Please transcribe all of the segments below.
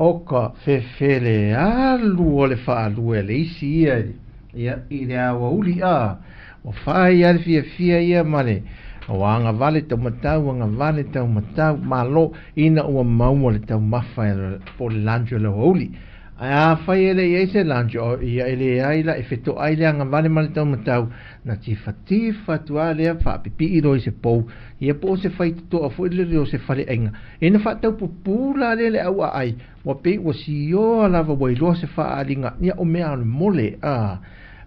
ʻO ka fefele alu o le faalue a le isi ia ia i le aoauli a ua fai lava le fiafia ia ma le ua agavale taumatau agavale taumatau malo ina ua maua le taumafa po o le lanji o le aoauli. Ae afai e le i ai se lanji o ia e leai la e fetoai le agavale ma le taumatau na tifatifa atu lava lea faapipii loa i se pou ia po o se faitotoa foi lele o se faleaiga. E na faataupupū la lea le auaai ua pei ua sioa lava ua iloa se faaaliga ia o mea o le mole a.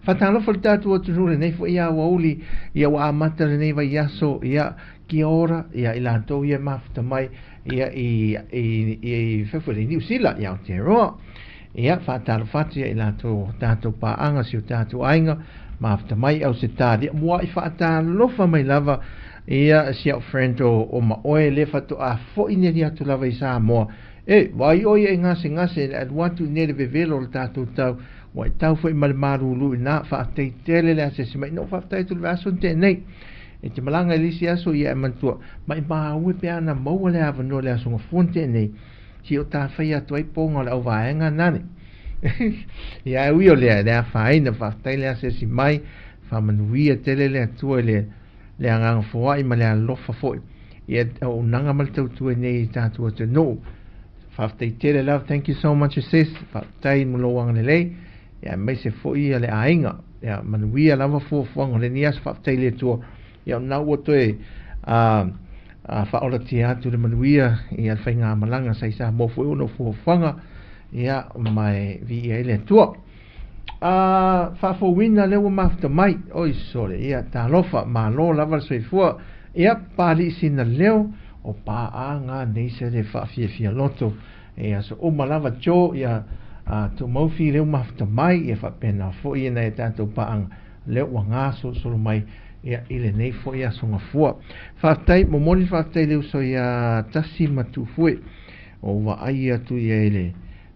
Faatalofa i le tatou atunuu lenei foi aoauli ia ua amata lenei vaiaso ia kia ora ia i latou ia e mafuta mai ia i i i fafo i Niu Sila i Aotearoa. Ia faatalofa atu ia i latou o tatou paaga si o tatou aiga mafuta mai Ausetalia mua'i faatalofa mai lava ia si a'u friend o o Maoe lea faatoa fo'i nei atu lava i Samoa. E vaai ʻoe ia i gasegase i le alu atu i nei le vevelo o le tatou tau ua e tau foi ma le malulu iina faafetai tele le asiasi mai. Na ou faafetai atu i le vaiaso na tea nei e te malaga i le isi aso ia e manatua maimau e pe ana maua le avanoa i le aso gafua na tea nei si o ta fai atu ai poga o le auvaega nane. Ia e ui o lea e le afaina faafetai le asiasi mai faamanuia tele le Atua i le le agaga foai ma le alofa foi ia auaunaga ma le tautua i nei tatou atunuu. Faafetai tele lava, thank you so much sis, faafetai mo lou agalelei ia aemaise foi ia le aiga ia manuia lava fuafuaga o lenei aso. Faafetai i le Atua ia ona ua toe a faaolatia atu le manuia ia le faigamalaga sa i Samoa foi ona o fuafuaga ia ma e viia ai le Atua. A faafouina lea ua mafuta mai oi sole ia talofa malo lava le soifua ia Papalii sina leo o paaga nei se le faafiafia loto e aso uma lava Joe ia a Tumaufi lea ua mafuta mai ia faapena foi ia nai a tatou paaga lea ua gasolosolo mai ia i lenei foi aso gafua. Faafetai momoli le faafetai i le uso ia Tasi ma Tuufue o vaai atu ia i le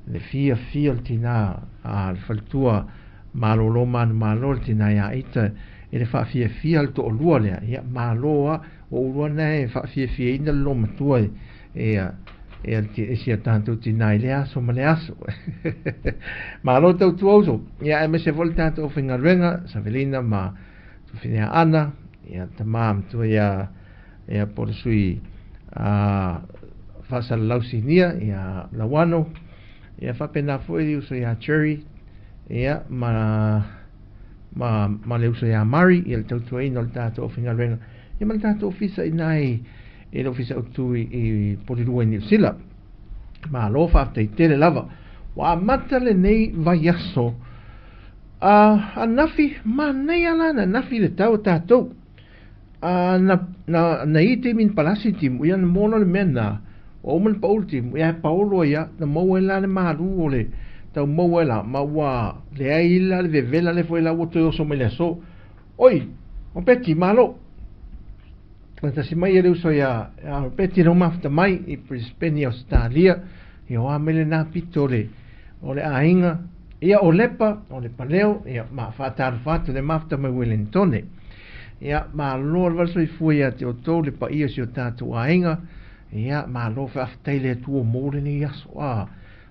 le fiafia o le tinā a le faletua malolo manumalo le tinā ia Ita i le faafiafia le toalua lea ia malo a ua ou iloa na e faafiafiaina le loomatua e e si a tatou tinā i lea aso ma le aso. Malo tautua uso ia aemaise foi le tatou aufaigaluega Savelina ma Tufinea Ana ia tama matua ia ia po o le sui a faasalalau sinia ia Lauano ia faapena foi le uso ia Jerry ia ma ma ma le uso ia Mari ia le tautuaina o le tatou aufaigaluega ia ma le tatou ofisa i ina i le ofisa autu i Porirua i Niu Sila. Malo faafetai tele lava. Ua amata lenei vaiaso ananafi, manaia la ananafi i le tau o tatou. Na na na i taimi na palasi timu, ia na mola le mea lena, ua uma ona pau le timu, ia e paolo ai lava, na maua ai la le malu o le tau maua ai la, ma ua leai la le vevela lea foi la ua toe oso mai le aso. Oi, o Peti, malo! Na tasi mai e le uso ia Peti lou mafuta mai i Brisbane i Ausetalia, ia o a mai lena pito o le aiga, ia o Lepa, o Lepa leo, ia ma faatalofa atu le mafuta mai Wellingtone. Ia, malo lava le soifua ia te outou le paia o si o tatou aiga, ia malo faafetai le Atua mo lenei aso, a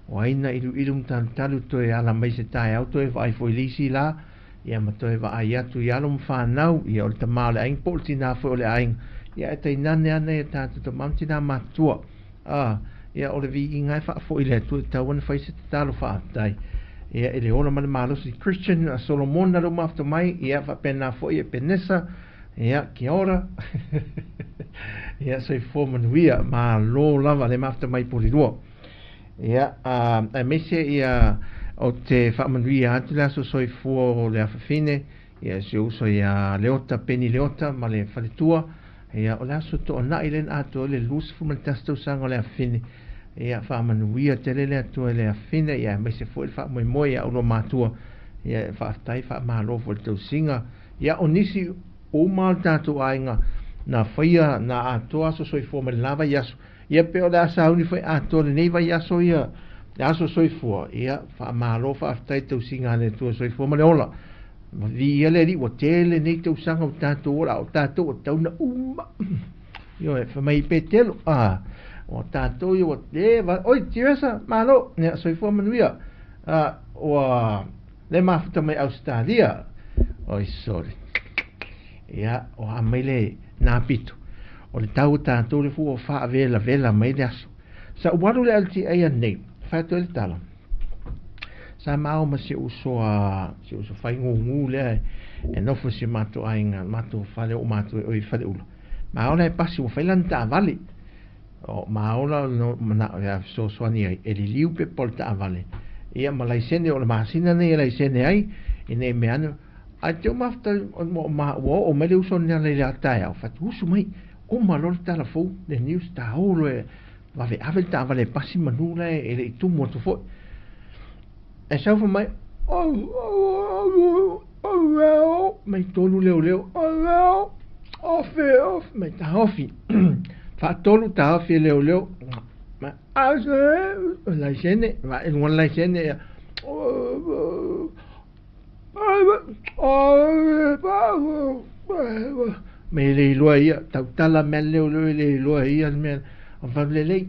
o ai na iluilu ma talutalu toe ala mai se taeao toe vaai foi i le isi la, ia ma toe vaai atu i alo ma fanau, ia o le tama o le aiga po o le tina foi o le aiga, ia e tainane ana ia tatou tama ma tina matutua. A, ia o le viiga e faafoi i le Atua e tatau ona fai se tatalo faafetai. Ia i le ola ma le malosi Christian Solomona lou mafuta mai, ia faapena foi Epenesa, ia kia ora. Ia soifua manuia, malo lava le mafuta mai Polilua. Ia, aemaise ia o te faamanuia atu le aso soifua o le afafine, ia si ou uso ia Leota, Peni Leota ma le faletua, ia o le aso toanai lea na atoa ai le 21 tausaga o le afafine, ia faamanuia tele le Atua i le afafine, ia aemaise foi le faamoemoe ia oulua matua, ia faafetai faamalo foi i le tausiga, ia o nisi uma o le tatou aiga na faia na atoa aso soifua mai le la vaiaso, Ia pe o le a sauni foi atoa lenei vaiaso ia le aso soifua, ia faamalo faafetai tausiga a le Atua soifua ma le ola. Viia le Alii ua tele nei tausaga o tatou ola, a o tatou ua tatau ona uma. Ioe, fai mai Petelo, a, o tatou ia ua leva, oi Teresa, malo, ia soifua manuia. A, ua le mafuta mai Ausetalia. Oi sorry. Ia, o a mai le nā pito. O le tau o tatou le fua o faavelavela mai le aso. Sa ou alu i le LTA anei, fai atu ai le tala. Sa maua ma si uso a si uso faigūgū lea e nofo i si matou aiga, matou fale o matou e oi Faleula. Maola e pasi ua fai lana taavale. O maola no manao ia fesoasoani ai e liliu pepa o le taavale. Ia ma laisene o le masina nei e laisene ai ina i mea ane Ae te mafuta ma ua oo mai le uso ni ana i le taeao, fai atu, usu mai, uma loa le tala fou, le news, taolo loa e vave ave le taavale e pasi manu la e le i tumu atu foi. E sau fai mai, mai tolu leoleo, ofe, ofe, mai taofi. Faatolu taofi e leoleo, ma laisene, vaai luga o le laisene, ia, Me le iloa ia, tautala mea leo leo e le iloa ia le mea. O fai lelei,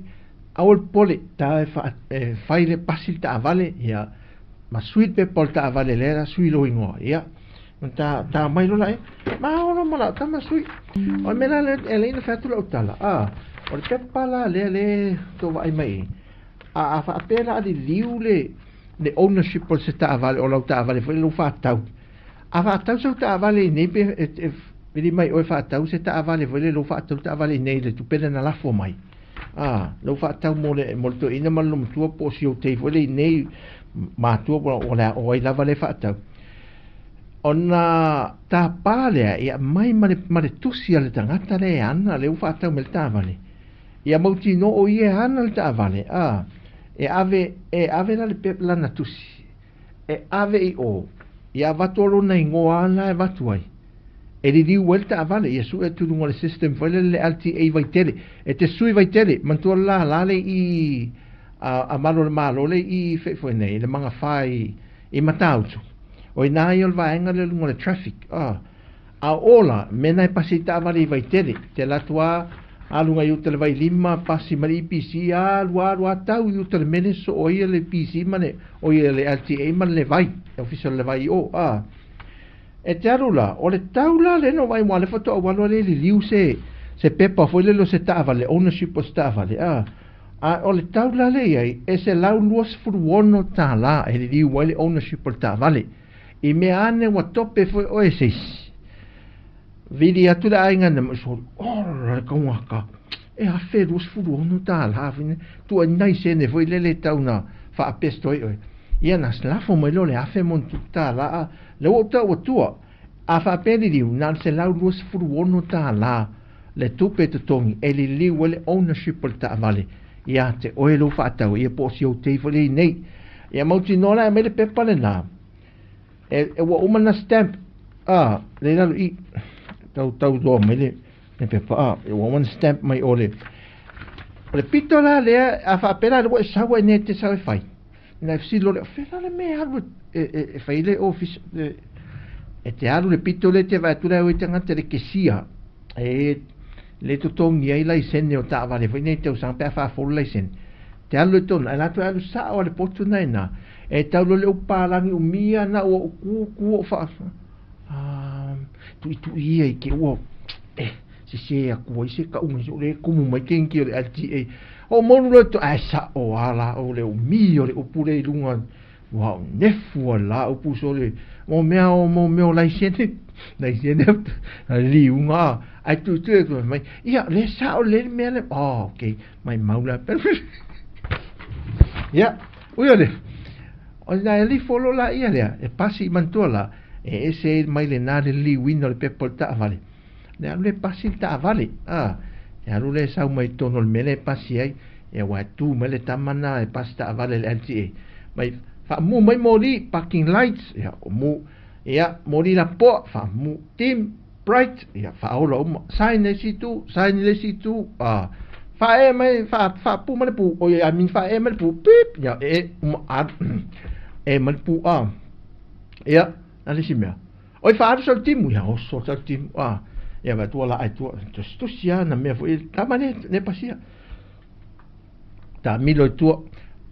aua le popole, ta e, fa, e fai le pasi le taavale, ia, ma sui le pepa o le taavale lea la sui lou igoa, ia. Ta, ta mai lola e, ma olo ma lau tama sui. O le mea la lea e alai na fai atu lau tala, a, o le pepa la lea le tou vaai mai i, a, a faapea la a liliu le, le ownership o se taavale, o lau taavale foi lou faatau. A faatau sau taavale i nei pe e vili mai oe faatau se taavale foi le lou faatau taavale i nei le tupe lea na lafo mai. A, lou faatau mo le mo le toeaina ma le matua po o si ou tei foi le i nei matua o le o ai lava le faatau. Ona tapa lea ia mai ma le, ma le tusi a le tagata lea e ana lea ua faatau mai le taavale. Ia mautinoa o ia e ana le taavale, a, e ave, e ave la le pepa lana tusi, e ave i o, ia avatu o lona igoa la e avatu ai, e liliu ai le taavale, ia sue atu i luga o le system foi lele le LTA Vaitele, e te sui Vaitele, manatua le lala le i a, a malu o le Malo le i foi nei, le magafa i, i Matautu. O ina ia o le vaega lea i luga o le traffic, a, A o la, mea na e pasi i taavale i Vaitele, te alu atu a, alu ngai uta le Vailima, pasi ma le EPC, alu, alu a tau i uta le mea lea soo ai le EPC ma le, o ia le LTA ma le vai, le ofisa o le vai i o, a. E te alu la, o le tau la lea na vaai mua le faatoa ou alu a le liliu se, se pepa foi lele o se taavale, ownership o se taavale, a. A o le tau la lea i ai, e $126 e liliu ai le ownership o le taavale. I mea ane ua tope foi oe e se isi. Vili atu le aiga na mai soli, ola le kaugaka, e $1,026 foi ne, tua nai sene foi lele tau na faapesto ai oe. Ia na lafo mai loa le $1,000 a le ua ou tau atua. A faapea liliu, na o le $126 le tupe e totogi e liliu ai le ownership o le taavale ia te oe lou faatau ia po o si ou tei foi lea i nei. Ia mautinoa la e aumai le pepa lena e ua uma na stamp a le lalo i tau tau loa mai le pepa a e ua uma na stamp mai o le pito la lea a faapea la ua e sau ai nei te sau e fai. Na e fesili loa lea, o fea la le mea e alu e fai le office e te alu le pito lea te vaai atu la e tagata le kesia e le totogi ai laisene o taavale foi nei tausaga pe a faafolo laisene. Te alu le tonu, ai latou e alu sao a le potu na ina. E tau loa le upalagi umia na ua ou ku ku o fa tuitui ia i ke ua sese aku ai se kauga se o le kumu mai kenki o le LTA. O molu loa to ai sa o ala o le umi o le upu le i luga ua o nefu a la upu so le mo mea o mo mea o laisene laisene liuga ai tuitui e mai ia le sa o le mea le oh okay mai mau la ia ui o le o na e lifo lo la ia lea e pasi i mantua la e ese mai le nā le liuina o le pepa o le taavale le alu le pasi le taavale a e alu le sau mai tonu o le mea le pasi ai e ua tu mai le tama na e pasi taavale le LTA mai faamu mai moli parking lights ia o mu ia moli la poa faamu dim bright ia faaola uma sign le isi itu sign le isi itu a faaea mai faapu mai le pu o ia I mean faaea mai le pu pip ia e uma alu e mai le pu a ia na le isi mea oi faalu sau timu ia oso sau timu a ia va tua la ai tua tusi a na mea foi tama le le pasia ta milo i tua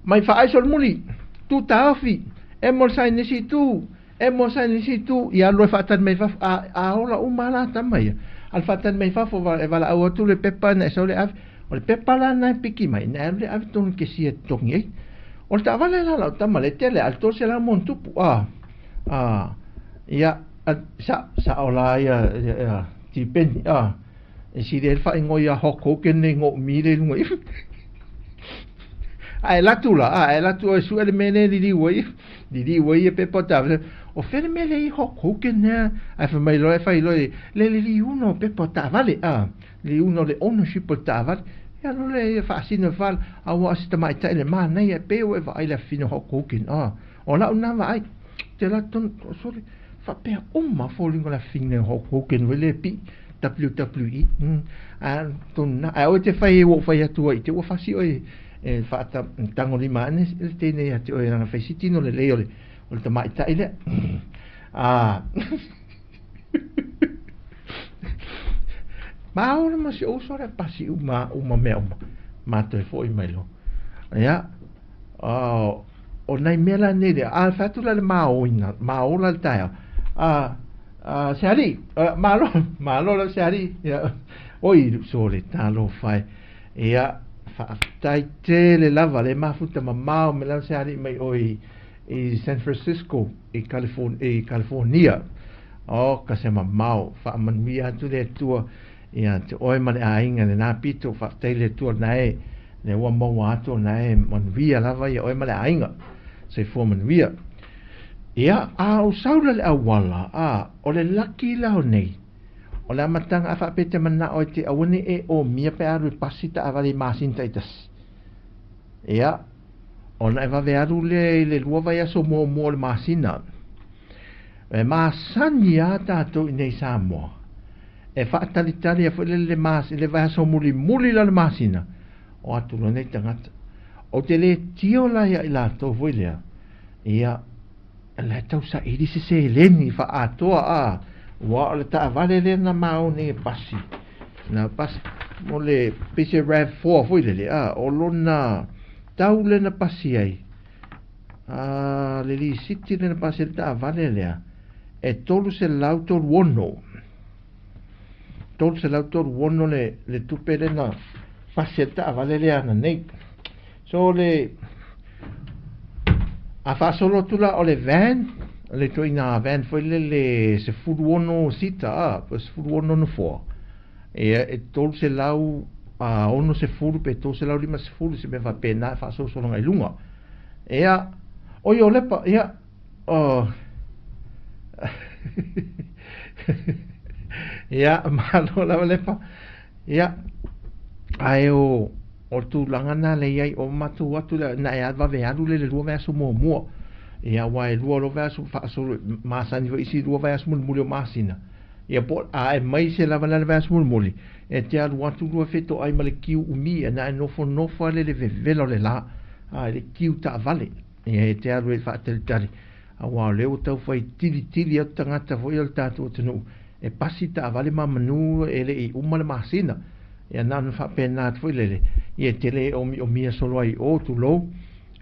mai faai solomuli tu taofi e mo le sign le isi itu e mo sign le isi itu ia alu e faatali mai fafo a ola uma la tama ia a le faatali mai fafo e valaau atu le pepa na e sau le ave o le pepa la na e piki mai na alu le ave tonu kesia e totogi ai o le taavale la lau tama le tele a le 300 ma ono tupu a ia sa sa o la ia ia tipeni a e sili ai le faaigoa ia Hulk Hogan le igoa umi le i luga ifo a e latu la a e latu e sue le mea le liliu ai liliu ai e pepa o taavale o fea le mea le i Hulk Hogan lea ae fai mai loa e fai loa le liliuina o pepa o taavale a liliuina o le ownership o le taavale ia lo le faasino e fala a ua o se tamaitai le manaia e pei ua e vaai le afifina o Hulk Hogan a o lau na vaai te la tonu sole faapea uma foliga o le afifina o Hulk Hogan foi le pii WWE a tonu na ae oe te fai ua ou fai atu ai i te ua fasi oe e faatagolima ane le teine ia te oe lana fai si tino lelei o le tamaitai lea a maola ma si ou uso lea pasi uma uma mea uma matou e fo'i mai loa ia o nai mea la nei lea a fai atu la le maoina maola le taeao a se alii malo malo la se alii ia oi sole talofa e ia faafetai tele lava le mafuta mamao me lau se alii mai oi i San Francisco i California, i California. O ka se mamao faamanuia atu le Atua ia te oe ma le aiga lena pito faafetai le Atua na e le ua maua atu na e manuia lava ia oe ma le aiga soifua manuia. Ia a o saula le auala a o le laki la o nei o le amataga a faapea te manao e te aua ne i e omia pe alu e pasi taavale i masina taitasi. Ia ona e vave alu lea i le 2 vaiaso muamua o le masina. E masani a tatou i nei Samoa e faatalitali ai foi le le mas le vaiaso mulimuli la le masina o atu loa nei tagata. Ou te le tio la ia i latou foi lea ia la e tausaili se seleni faaatoa a ua o le taavale lea na mao nei e pasi na pasi mo le pei se RAV4 foi lele a o lona tau lea na pasi ai a le lisiti lea na pasi ai le taavale lea e 336 336 le tupe lea na pasi ai le taavale lea ana nei. So le a faasolo atu la o le van le ituaiga van foi lele 16 sita a po o 16 nofoa ia e 360 pe 350 se mea faapena e faasolosologa i luga. Ia, oi o Lepa, ia, o... Ia, malo lava Lepa. Ia, ae o le tulaga na le i ai o matou atu le na e vave alu le 2 vaiaso muamua. Ia, aua e 2 loa vaiaso faasolo masani foi isi 2 vaiaso mulimuli o masina. Ia po a e mai se lava le vaiaso mulimuli e te alu atu lua fetoai ma le kiu umi e na e nofonofo ale le vevela o le la a le kiu taavale. Ia e te alu e faatalitali aua o lea ua taufai tilitili atu tagata foi o le tatou atunuu e pasi taavale ma manu e le i uma le masina. Ia na ona faapena atu foi lele ia te le omiomia solo ai o tulou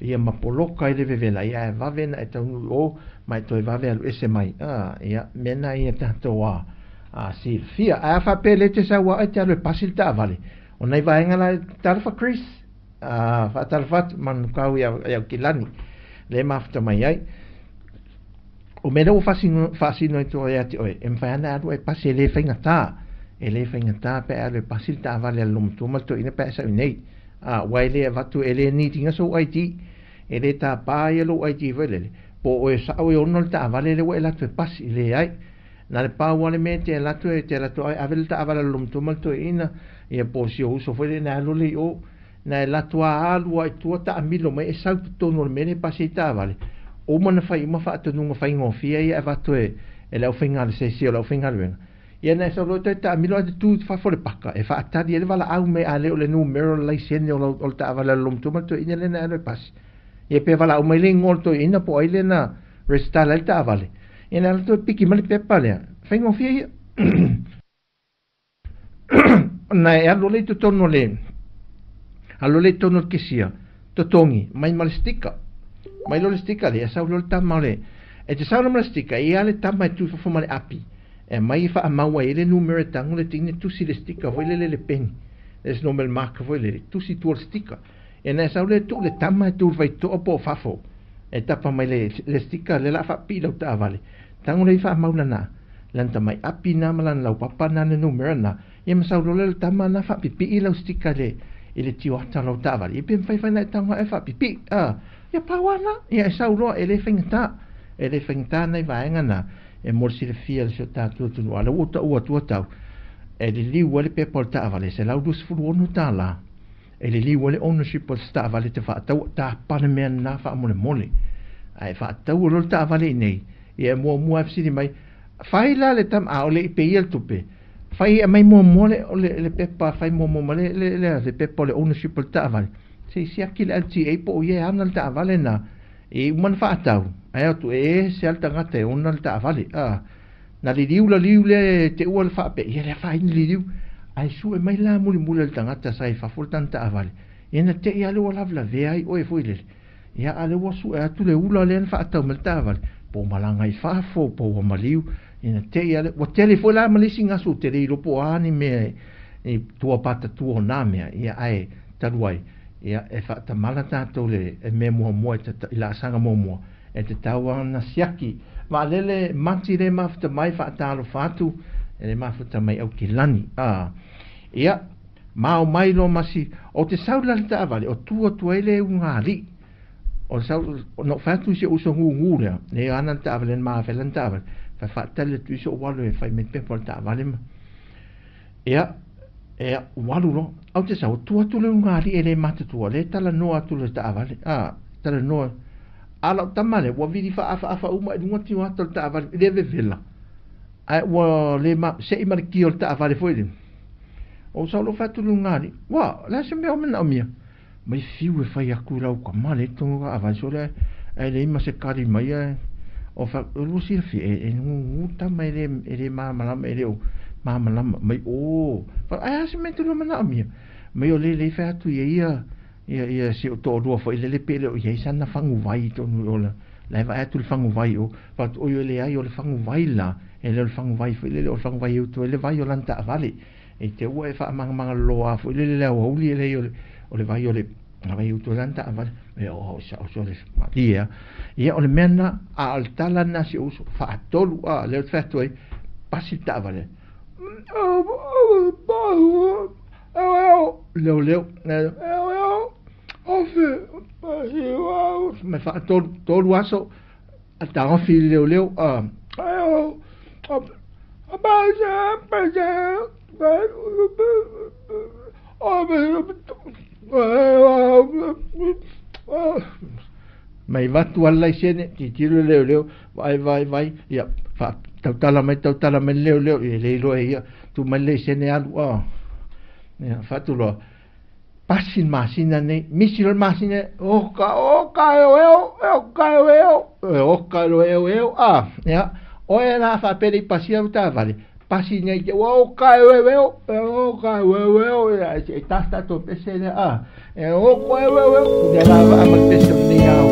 ia ma poloka i le vevela ia e vave na e taunuu o ma e toe vave alu ese mai. Ia mea na ia tatou a silafia. Ae a faapea le te sau e te alu e pasi le taavale o nai vaega la talofa Chris faatalofa atu manukau ia Aukilani le mafuta mai ai. O mea lea ua faasino ai tua ia te oe e mafai ana alu e pasi e le faigata. E le faigata pe alu e pasi le taavale a le lomatua ma le toeaina pe a sau nei. Ua e le avatu e le need ina sou ID. E le tāpā ia lou ID foi lele. Po o e sao e ono le taavale le ua e latou e pasi le ai. Na le pau ale mea te latou e te latou ai ave le taavale a le lomatua ma le toeaina. Ia po si o uso foi le na alu le i o. Na e latou a alu ai tua taamilo mai e sau totonu o le mea le pasi ai taavale. O mana fai uma faatonuga faigofie ia avatu e le aufaigaluega o le aufaigaluega. Ia na e sau loa toe taamilo a te tu fafo le paka e faatali e le valaau mai a le o le numero o le laisene o le taavale a le lomatua ma le toeaina lea na alu e pasi. Ia pe valaau mai le igoa o le toeaina po o ai lea na resitala ai le taavale. Ia na alu toe piki mai le pepa lea faigofie ia. Na e alu le i totonu o le alu le i totonu o le kesia totogi mai ma le stika. Mai lo le stika lea sau lo le tama o le e te sau ma le stika ia le tama e tu fafo ma le api. E mai e faamau ai le numero e tango le tine tusi le stika foi le le peni. Le se nomel marka foi le tusi tua le stika. E na sau le tu le tama e tu fai toa po fafo. E tapa mai le stika le la faapi lau taavale. Tango le faamau lana. Lan tamai api na ma lan lau papa na le numero na. Ia ma sau lo le tama na faapipi lau stika le i le tioata lau taavale. Ia pe mwhai whai na e tango e faapipi. Ia pawana. Ia e sau loa e le whaingata. E le whaingata nei vaenga na. E mo le silafia le si o tatou atunuu. A le ua taua atu tau. E liliu ai le pepa o le taavale. Se lau $26. E liliu ai le ownership o le taavale te faataua. Tāpale mea na faamolemole. Ae faataua lo le taavale i nei. Ia e muamua e fesili mai. Fai la le tama. A o le i peia le tupe. Fai e mai muamua le pepa. Fai muamua ma le pepa o le ownership o le taavale. Se i siaki le LTA po o ia e ana le taavale na. E umana faatau. Ai atu e se al tagata e ona le taavale. Na liliu la liu le te ua le faape. Ia le whaini liliu. Ai su e mai la muli muli le tagata sa i fafo le tana taavale. Ia na te ia le ua lava lavea ai oe foi lele. Ia a le ua su e atu le ula le na faatau ma le taavale. Po malanga i fafo, po ua maliu. Ia na te ia le ua tele foi la malisi ngasu te le ilopo ani mea e tua pata tua o nā mea. Ia ae talu ai. Ia e faatamala tātou le e mea muamua i la asaga muamua. E te tau ana siaki. Vaalele mati le mafuta mai faatalofa atu. E le mafuta mai Aukilani. Ia, mao mai lo masi. O te sau la le taavale, o tua tua ai le unga ali. O sau, no whatu se uso ngu ngu lea. Ne ana le taavale, ne maafela le taavale. Fa faatali atu i so walu e fai me pepa o le taavale ma. Ia, e walu lo. Au te sau, tua atu le unga ali e le matatua. Le tala noa atu le taavale. Tala noa. Ala o tamale, ua vili fa afa afa uma e lunga tio atu le taavale. Le vevela. Ai ua le ma, se i ma le kio le taavale foi le. O sau lo whatu le unga ali. Wa, la se mea o mena o mia. Mai fiu e whai aku lau ka male tonga ka awai so le e le ima se kari mai e o wha o lu silafia e ngu tama e le māmalama e le o māmalama mai o wha ai ase me tulu mana o mia. Mai o le le whai atu ia ia ia ia si o tō rua fo i le le pele o ia i sana whangu vai tonu o la la vai atu le whangu vai o wha o le ai o le whangu vai la e le o le whangu vai fo i le le o le whangu vai utu e le vai o lanta awale e te ua e wha manga loa fo i le le le o hauli e le o le vai o le vai utu lanta awale e o sa o so le ia ia o le mena a o tala na si uso whaatolu a le o te whatu ai pasi ta awale leo leo leo Ma faatolu tolu aso a tagofi i le leoleo a mai vatu ala laisene tilotilo le leoleo vaai vaai vaai ia tautala mai le leoleo e le iloa e ia tu mai le laisene alu a ia faatuloa pasi le masina nei misi loa le masina oka oka e o eo oka e o eo e oka e o eo a ia oe la faapele i pasia utavale pasi nei te ua oka e o eo e oka e o eo e tata to pese le a e oko e o eo le la va ma pese nei a o.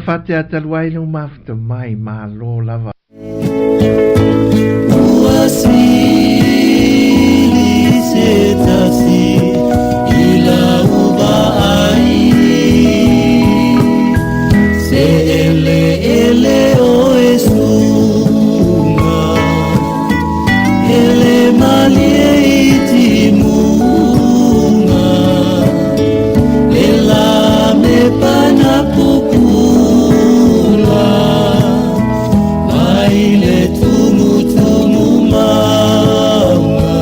Fate ataluai le mafuta mai malo lava. Ua sili se tasi i lau vaai se ele ele o e suga ele malie i timuga le la me pana pupula mai le tumutumu mauga.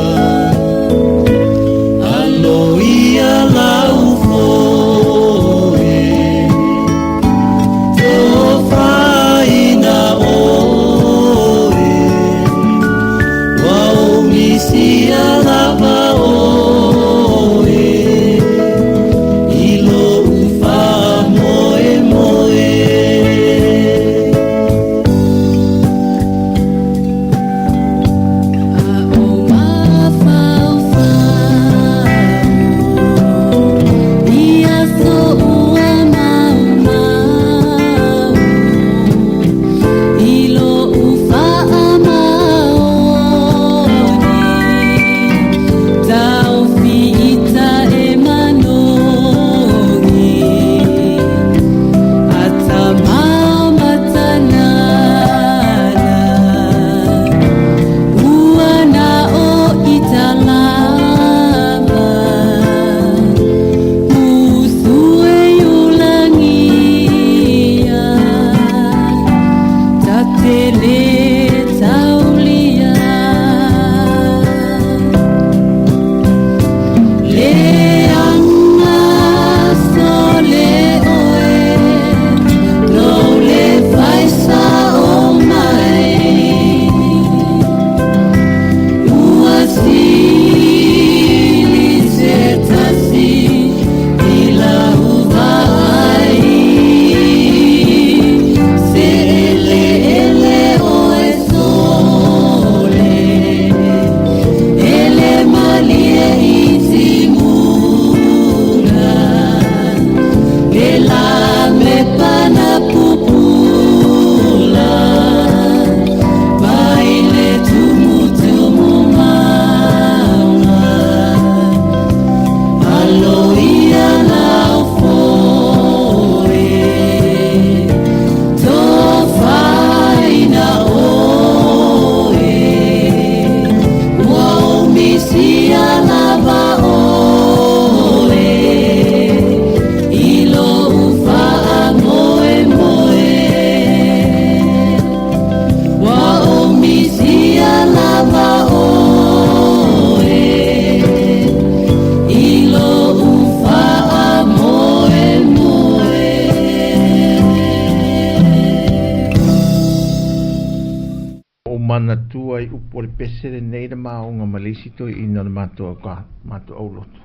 manatua i upu o le pese lenei le maoga ma le isi toeaina o le matou matou aulotu.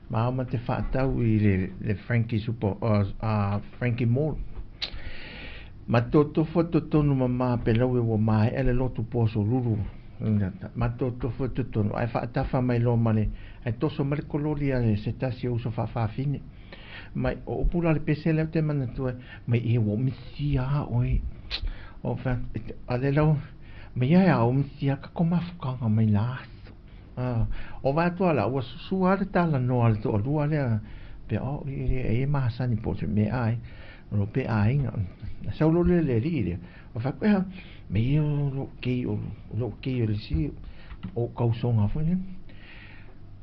Ma o ma te faatau i le Frankie Super Frankie Mall. Ma totofo totonu mama pe lau e ua maea le lotu po aso lulu. Ma totofo totonu ae faatafa mai loa ma le ae toso mai le kololi a le se tasi o uso faafafine. Mai o upu la le pese lea ou te manatua mai e ua misia a oe. O fa a le lau mai ia a o misia ka ko mafukanga mai la aso. O va atu ala ua susua le talanoa a le toalua lea pe o i le e masani po se mea ai o pe aiga. Sau lo le le alii lea. O fa koe me ia o lo kei o lo kei o le si o kausoga foi lea.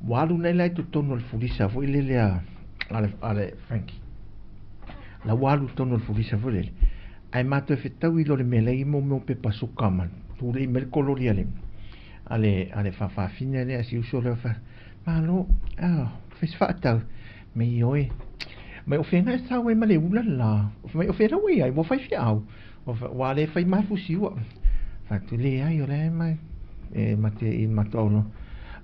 Ua alu nei la i totonu o le fulisa foi lele a le Frankie. La ua alu totonu o le fulisa foi lele. Ae matou e fetau i lo le mea lai mo mea o pepa suka ma tulei mai le kololi a le faafafine lea si uso lea fa malo fai se faatau me i oe. Mai o whenga e sau e ma le ula la. Mai o whera ue ai, ua whai whiau. O wā le whai mai fusiua. Whatu le ai o le mai. E mate i matou no.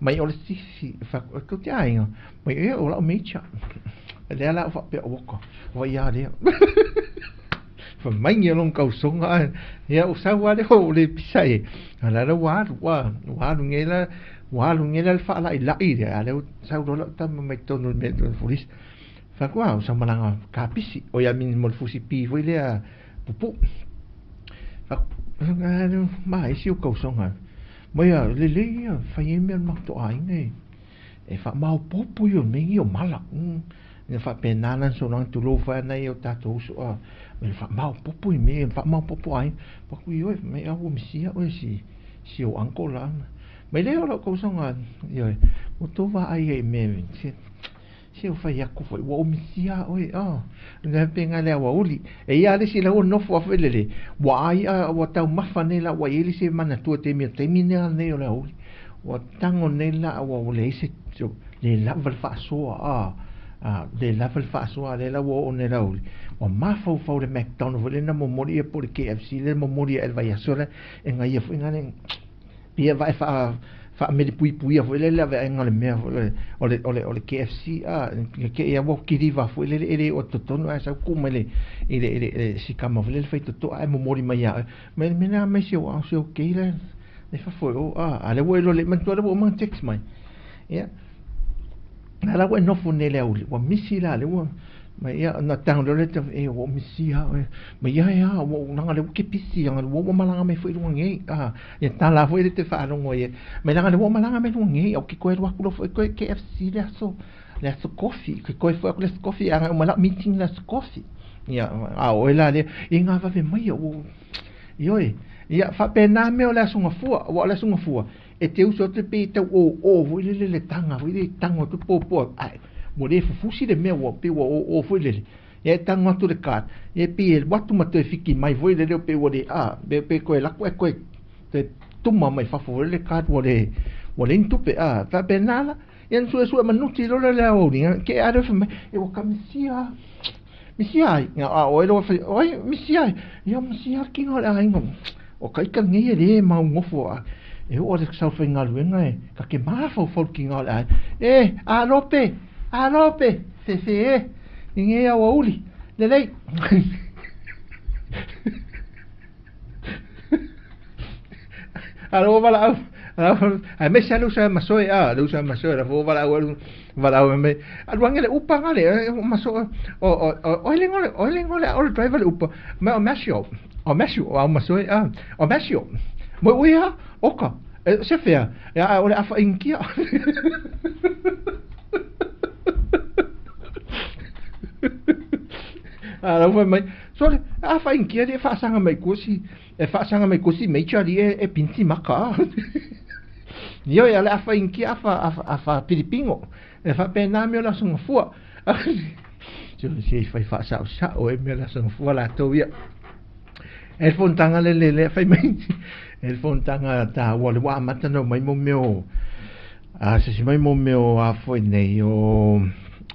Mai o le sisi, wha, ko te aiga. Mai e o lau meicha. Lea la o whapea o waka. Wa ia lea. Wha mai ngia long kausoga ai. Ia o sau a le o le pisa e. A la la ua alu, ua, ua alu nge la, ua alu nge la le whaalai lai lea. A leo sau lola o tama mai tonu le mea tonu fulisa. Wha kua, o sau malanga kapisi. O ia mini mo le fusi pi foi lea pupu. Wha, ma e si o kausoga. Mai a le le ia, whai e mea mato aiga e. E wha mau popo i o mengi o mala. Ina wha pe nana so lang tu lo wha nei o tatou uso a. Me wha mau popo i me, wha mau popo ai. Wha kui oi, me a ua misia oe si o anko la. Mai leo lau kausoga, ioe, o tō wā ai e me, se o whai aku foi, ua o misia oe, oh. Nga pe nga lea ua uli. E ia le si lau nofo a whelele. Ua ai a, ua tau mafa nei la, ua i se mana tua te mea, te mine nei o lea uli. Ua tango nei la, ua ua le ise, le lava le whaasoa, a, le lava le whaasoa, le la ua o nei la uli. Ua mafau fau le McDonald, le na momori e po le KFC, le momori e el vai aso le, e nga ia foi nga le, pia vai wha, wha mele pui pui a foi le le ave nga le mea foi le o le KFC a ke ia wo kiriva foi le ele o totonu a sa ku mai le ele si kama foi le fai toto a momori mai a me me na me si o a si o ke le le fa foi o a le wo lo le man to le wo man text mai ia na la wo no fu ne le uli wa misi la le wo mai ia na tang lo le te e wo misi ha mai ia ia wo nanga le ke pisi nga wo malanga mai foi lunga nge a ia ta la foi le te fa longo ye mai nanga le wo malanga mai lunga nge o ke ko ro ku foi ko KFC le aso coffee ke ko foi le coffee a ma la meeting le coffee ia a o la le i nga va ve mai o ioi ia fa pe na me o le aso ngafua o le aso ngafua e te uso te pe te o foi le le tanga foi le tango tu po po ai mo le fufusi le mea ua pe ua o foi lele. Ia e tango atu le card. Ia e pi e watu ma toe fiki mai foi lele o pe ua le a. Pe koe lako e koe te tuma mai fafo foi le card ua le intupe a. Ta pe nala. Ia nsue sue manuti lola le au ni. Ke a refa mai. E waka misia. Misia ai. Nga a oe loa whai. Oi misia ai. Ia misia ki ngā le ainga. O kaika nge le mau ngofo a. E o le sau whai ngā luenga e. Ka ke mawhau fau ki ngā le ai. E a lope. Alope, se se e, inge ia ua uli, lelei. Alo wala au, ai me sa lusa masoe a, lusa masoe la fo wala au, wala au me. Alu angele upa ngale, maso o o ele ngole, o ele ngole, o driver le upa. Me o masio, o masio, o masoe a, o masio. Mo uia, oka, se fea, ya o le afa inkia. A la mai so le a fa inkia le fa sanga mai kosi e fa sanga mai kosi mai chali e pinti maka Io e le afa inkia afa Filipingo e fa pe na me la songa fua. Jo se fai fa sa sa o e me la songa fua la to ia. E fontanga le le fai mai. E fontanga ta wa le wa mata no mai mo meo. A se si mai mo meo a foi nei o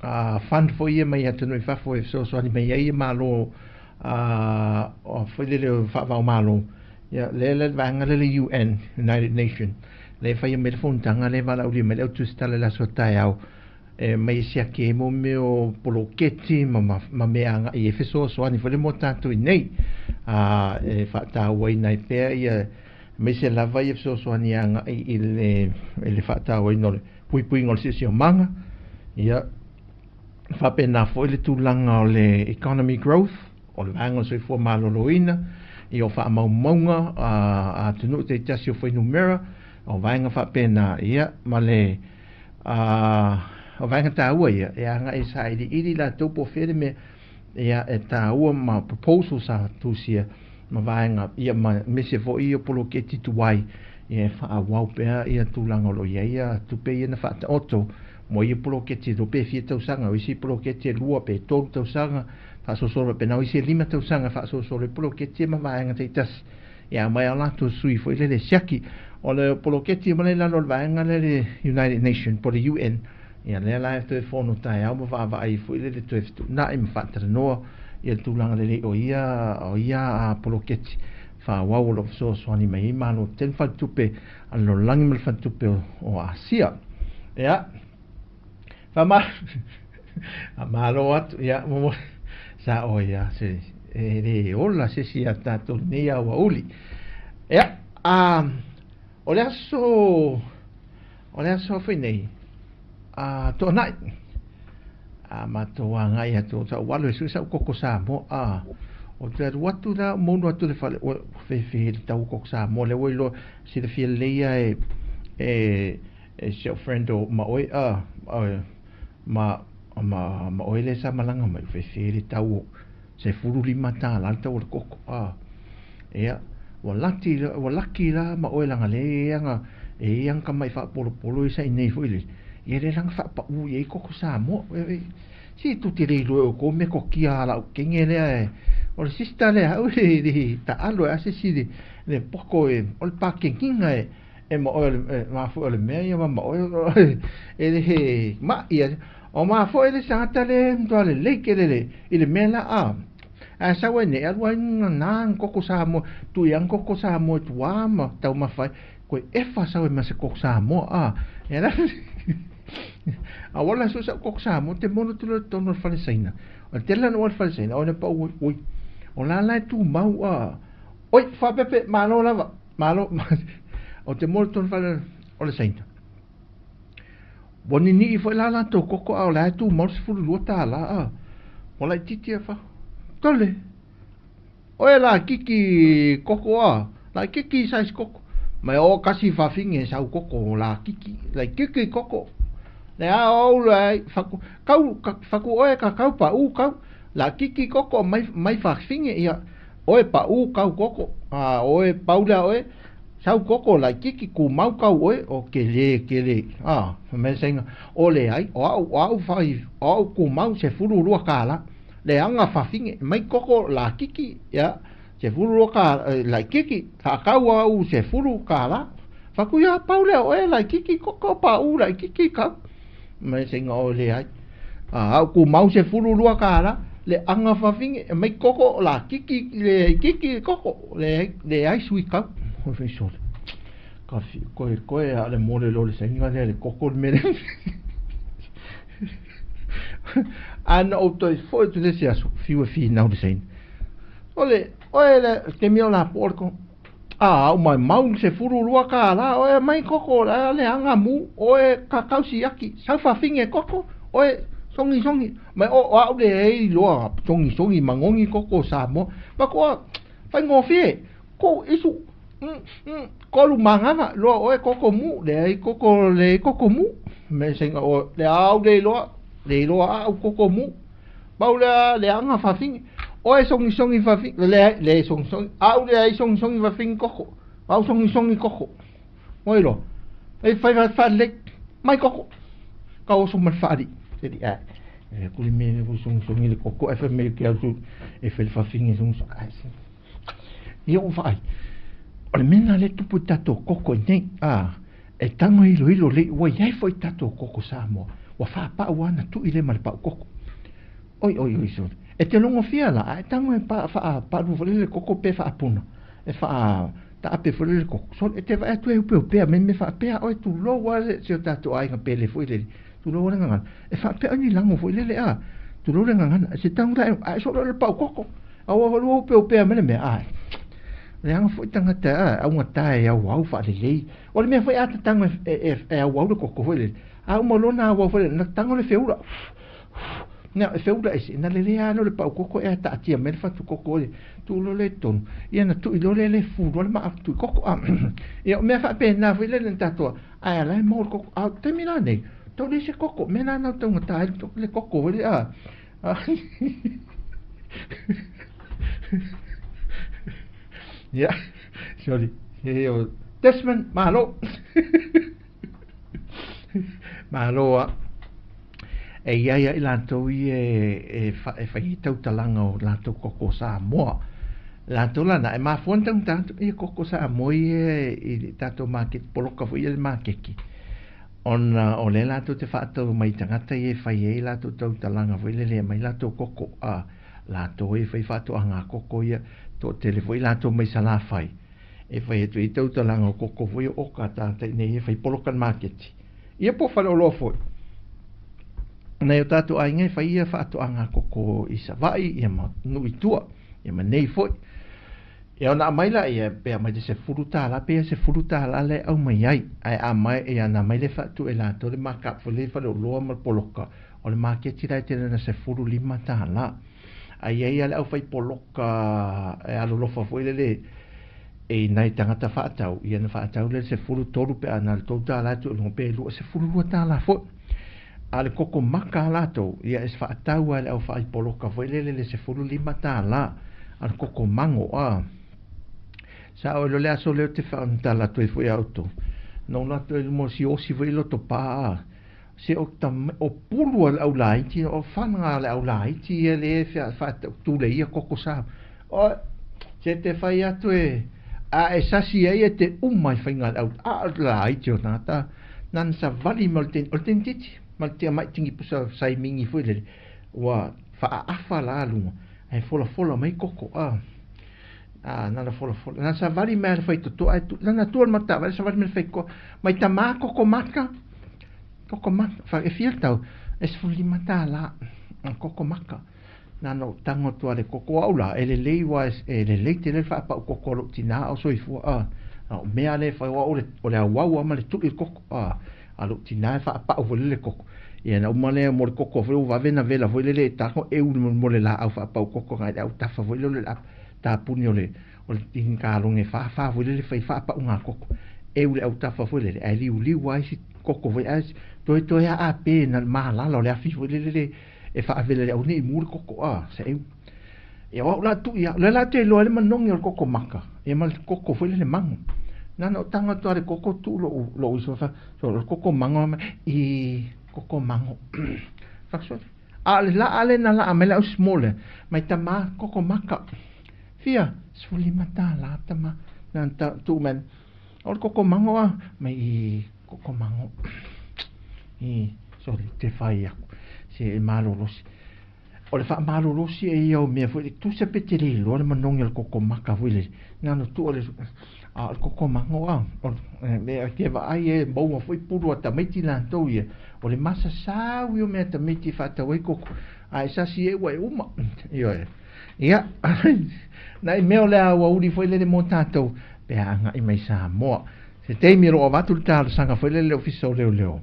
a fund foi ia mai atu no i fafo e so so ani mai ai malo a o foi le fa va malo. Ia, lea le vaega lea le UN, United Nation, lea e faia mai le fonotaga lea e valaaulia mai le au tusitala i le aso a taeao, e mai e siaki ai mo mea o poloketi ma, ma, ma mea agai e fesoasoani foi le mo tatou i nei. A, e faatauaina ai pea ia aemaise lava ia fesoasoani agai i le, i le faatauaina o le puipuiga o le siosiomaga. Ia, faapena foi le tulaga o le economy growth, o le vaega o le soifua maloloina, ia o faamaumauga a atunuu taitasi o fuainumera, o vaega faapena, ia, ma le o vaega taua ia, e agai e sailiili latou po o fea le mea ia, e taua ma proposal sa tusia ma vaega ia ma aemaise foi ia poloketi tuai ia e faaauau pea ia tulaga o lo o i ai ia tupe ia na faataoto mo ia poloketi e pe fia tausaga. O isi poloketi e 2 pe 3 tausaga faasolosolo faapena, o isi e 5 tausaga faasolosolo i poloketi ma vaega taitasi ia aumai a latou sui foi lele siaki o le poloketi ma le lalo o le vaega lea le United Nation po le UN. Ia lea la e toe fono taeao ma vaavaai foi lele toe fetuunai ma faatalanoa ia le tulaga lelei o ia poloketi faaauau o lo o fesoasoani mai ai Malo tele faletupe a le lalolagi ma le faletupe o Asia. Ia faamalo atu ia mo sa o ia se e le ola se si a tatou nei aoauli. Ia o le aso foi nei toanai a matou agai atu sa ualo e sui sa koko Samoa o te alu atu la monu atu le fale o fefe le tau koko Samoa le ua iloa silafia lelei ia e si au friend o ma oe ma ma oe le sa malaga mai fefe le tau $15 le tau o le koko ia ua laki la ma oe langa le anga e ianga ka mai faapolopolo i sa inei foi le ia le langa faapau i ai koko Samoa si tu te le iloa o ko me kokia ala o kenge lea e o le sista lea au le taalo e ase si le poko e o le pakenginga e ma oe ma foi o le mea ia ma oe e le ma ia o ma foi le sangata le mtoa le leke le i le mea la a sa wai ne alu ai na koko Samoa tu ia koko Samoa tua ma tau mafai koe efa sa wai ma se koko Samoa e la a wala so sa koko Samoa te mono tu le tono le fale saina o te la no le fale saina o ne pa oi o la la tu mau oi fa pepe malo lava malo o te mono tono fale o le saina Boni ni foi la la to koko a o la tu mau $12 o la titi fa tole oe la kiki koko a la kiki size koko mai o kasi fafinge sau koko la kiki la kiki koko le a o la faku kau faku oe ka kau pa u kau la kiki koko mai mai fafinge ia oe pa u kau koko a oe paula oe sau koko la kiki ku mau kau oe o kele a me senga o le ai o au fai o ku mau se furu lua kala le anga fafinge mai koko la kiki ya se furu ka la kiki ka kau au se furu kala faku ya paule oe la kiki koko pa u la kiki ka me senga o le ai a ku mau se furu lua kala le anga fafinge mai koko la kiki le kiki koko le ai sui kau o fe sole ka fi koe koe a le mole lo le senga le koko le mele ana o toi foi tu le sia fiu fi nau le sein ole oe le te mio la porco a o mai mau se furu lua ka la oe mai koko la le anga mu oe ka kausi aki sau fa finge koko oe songi songi mai o au le ei loa songi songi mangongi koko Samoa ma ko fai ngofie ko isu kolu mangana loa oe koko mu le ai koko le koko mu me senga o le au le loa le loa au koko mu pau le anga fafinge oe songi songi fafinge le songi songi au le ai songi songi fafinge koko au songi songi koko oi lo ei fai fai le mai koko ka o so mal fari se di a e kuli me ko songi songi le koko e fe me ke au e fe fafinge songi ai ia o fai o le mea le tupu tatou koko nei e tango ilo ilo le ua iai foi tatou koko Samoa ua faapau ana tu'i le ma le pau koko oi oi oi so e te logofia la ae tango e faapalu foi le koko pe faapuna e faa taape foi lele koko. So e te vaai atu e upeupea mai mea faapea oe tulou lava si o tatou aiga pele foi lele, tulou lava le gagana. E faapea oe ni lago foi lele a, tulou le gagana, se tagu la ae solo le pau koko. A ua lua upeupea mai le mea, a leaga foi tagata a augata e auau faalelei. O le mea foi a tatago e auau le koko foi lele, a uma loa ona auau foi lele, na tago le feula. Na e feula ese, na lelei lava lea o le pau koko ea taatia mai le fatu koko e tuu loa lea i totonu, ia na tui loa lea le fu loa le maa tui koko. A ia o mea faapena foi lele na tatou ae ala e maua le koko. A o le taimi la nei, tau leai se koko, mea la na o taugata ai le koko foi lea a. Ia, sorry. Desmond, malo. Malo a. E i ai a i latou ia e fai ai tautalaga o latou koko Samoa. Latou la na e mafua ona taugata atu ia koko Samoa ia i le tatou maketi, poloka foi ia le maketi. Ona o lea latou te faatau mai i tagata ia e fai ai latou tautalaga foi lele e aumai latou koko a latou ia e fai faatoaga koko ia, toatele foi latou mai Salafai e fai atu ai tautalaga o koko foi o oka tagata i nei e fai poloka le maketi. Ia po o faleoloa foi. Nai o tatou aiga e fai ia faatoaga koko i Savaii ia ma nuu i tua ia ma nei foi. Ia ona aumai laia pe aumai le $10 pe ia $10 lea e aumai ai. Ae aumai ia ona aumai lea faatu e latou le mark-up foi lea i faleoloa ma le poloka o le maketi la e tele ina $15. Ae i ai lava le aufai poloka e alolofa foi lele e i nai tagata faatau, ia ona faatau lea i le 13 pe a na o le $3 e tuu i luga pe $22 foi. A o le koko maka a latou, ia e faatau lava e le aufai poloka foi lele i le $15 a le koko mago. A sao ai loa le aso lea ou te faamatala atu ai foi ia outou, na ou alu atu ai i luma o si osi foi i Lotopa, a se o o pulu a le au laiti, o fana a le au laiti ia lea e faatuleia koko sa. O, se te fai atu e, a e sasi ai e te uma i faiga a le au, a o le laiti o tagata, na na savali ma o le tenititi, ma le mai tingi pusa saimingi foi lele, ua faaafa la luga, ae folafola mai koko, a. A, na na folafola, na savali mai a le faitotoa, ae tu, na na tua le matavale, savali mai le faitotoa, mai tamā koko maka, koko maka, fa, e fia le tau, e $15, koko maka. Na na ou tago atu lava i le koko au la, e lelei aua e lelei tele le faapau koko a lou tina a o soifua, a. A o mea lea e fai, o au o le auau lava ma le tui le koko, a. A lou tina e faapau foi lele koko. Ia na uma lea mo le koko foi ua vave na vela foi lele e tago eu mo le laau faapau koko agai le autafa foi lea o le tapuni o le o le tini e fāfā foi lele fai faapauga koko. Eu le autafa foi lele ae liuliu lava isi koko foi ae toetoe lava a pe na le malala o le afi foi lele le e faavela i le au nei mu le koko a se eu. Ia o au la tui a, o lea la te iloa ai le manogi o le koko maka, ia ma le koko foi lele mago. Na ona ou tago atu lava i le koko tuu lou, lou uso fa, so o le koko mago ma i koko mago. Fa so, a o le laa lea na laa mai le au small lea, mai tamā koko maka. Fia, $15 tamā. Na ona tuu mai, o le koko mago a, mai i koko mago. I, sorry, te whai aku. Se e malolosi. O le faamalolosi e ia o mea foi le tusa pe te le iloa le manogi o le koko maka foi lele. Na ona tuu o le, a o le koko mago a, o le, e te vaai e maua foi pulu a tamaiti latou ia. O le masasau ia o mea tamaiti e faatau ai koko. A e sasi e ua e uma. Ioe. Ia, nai mea o le aoauli foi lele mo tatou, pe a agai mai Samoa. Se taimi o lo o avatu le talosaga foi lele i le Ofisa o Leoleo,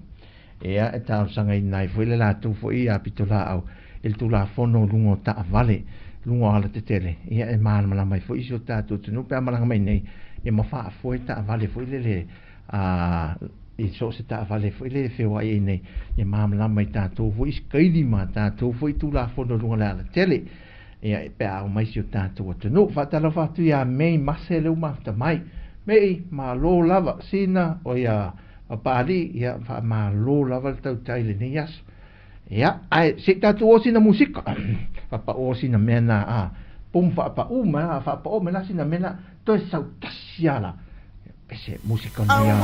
ia, e talosagaina ai foi le latou foi ia pitolaau i le Tulafono o luga o taavale, luga o alatetele, ia, e malamalama ai foi si o tatou atunuu pe a malaga mai nei, ia ma faafoe taavale foi lele a i so o se taavale foi lele e feoai ai nei, ia malamalama i tatou foi sikaili ma tatou foi Tulafono i luga o le alatele, ia, pe a ao mai si o tatou atunuu. Faatalofa atu ia Mei Mase lea ua mafuta mai. Mei, malo lava, sina, o ia Papalii, ia, faamalo lava le tautai i lenei aso. Ia, ae se i tatou o sina musika. Faapao sina mea na, a, pum faapau mai, a, faapao mai la sina mea na, toe sautasi lava la. Pese musika o lenei ao.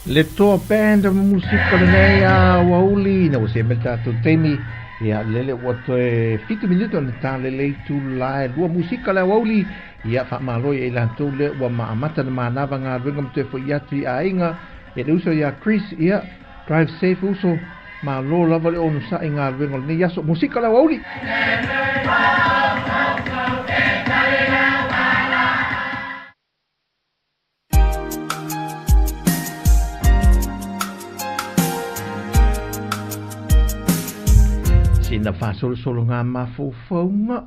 Le toa band musika lenei a wauli na ua se mele tatou taimi ia lele ua toe 7 minuto na talelei tulae lua musika le aoauli ia faamalo ia i latou lea ua maamata na manava galuega ma toe fo'i atu i aiga ia le uso iā Chris ia drive safe uso malo lava le onosa'i galuega o lenei aso musika le aoauli. Sina faasolosolo ngā mafaufauga.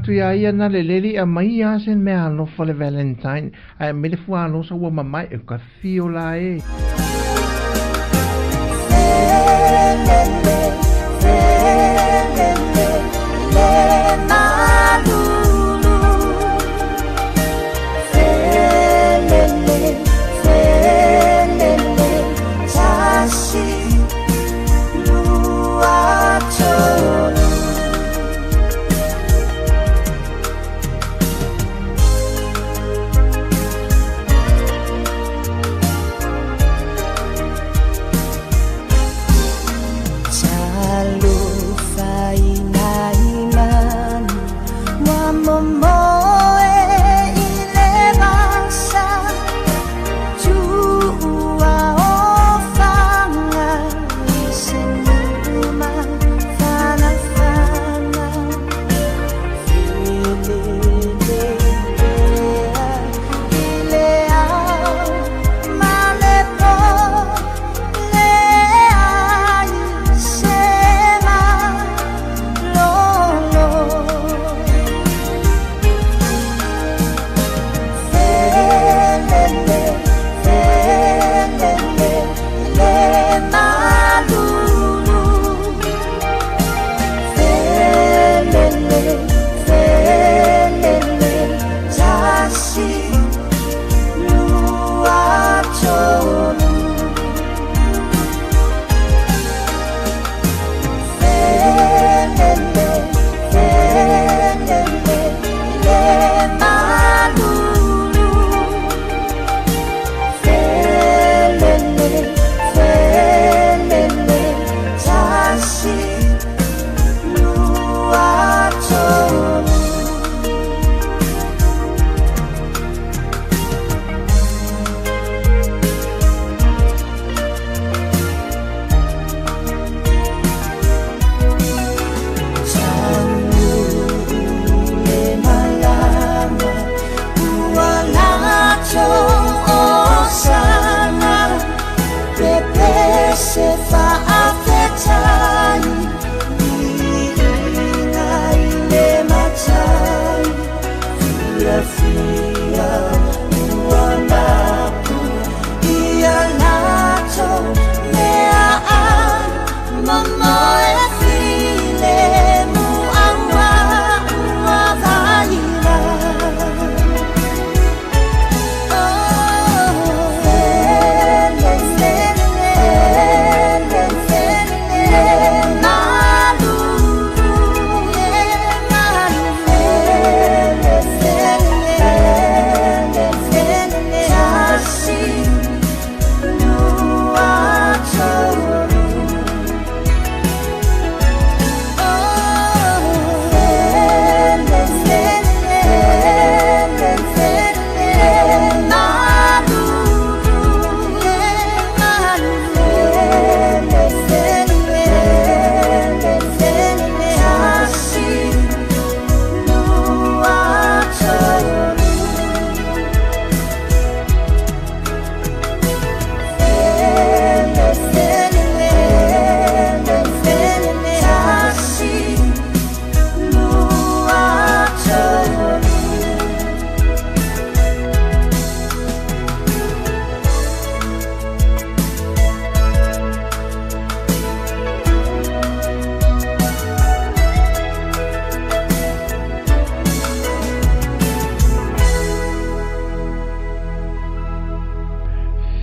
atu iā ia na leleli aumaia lava se meaalofa le Valentine ae aumai le fuaalosa ua mamae e ka fio la e.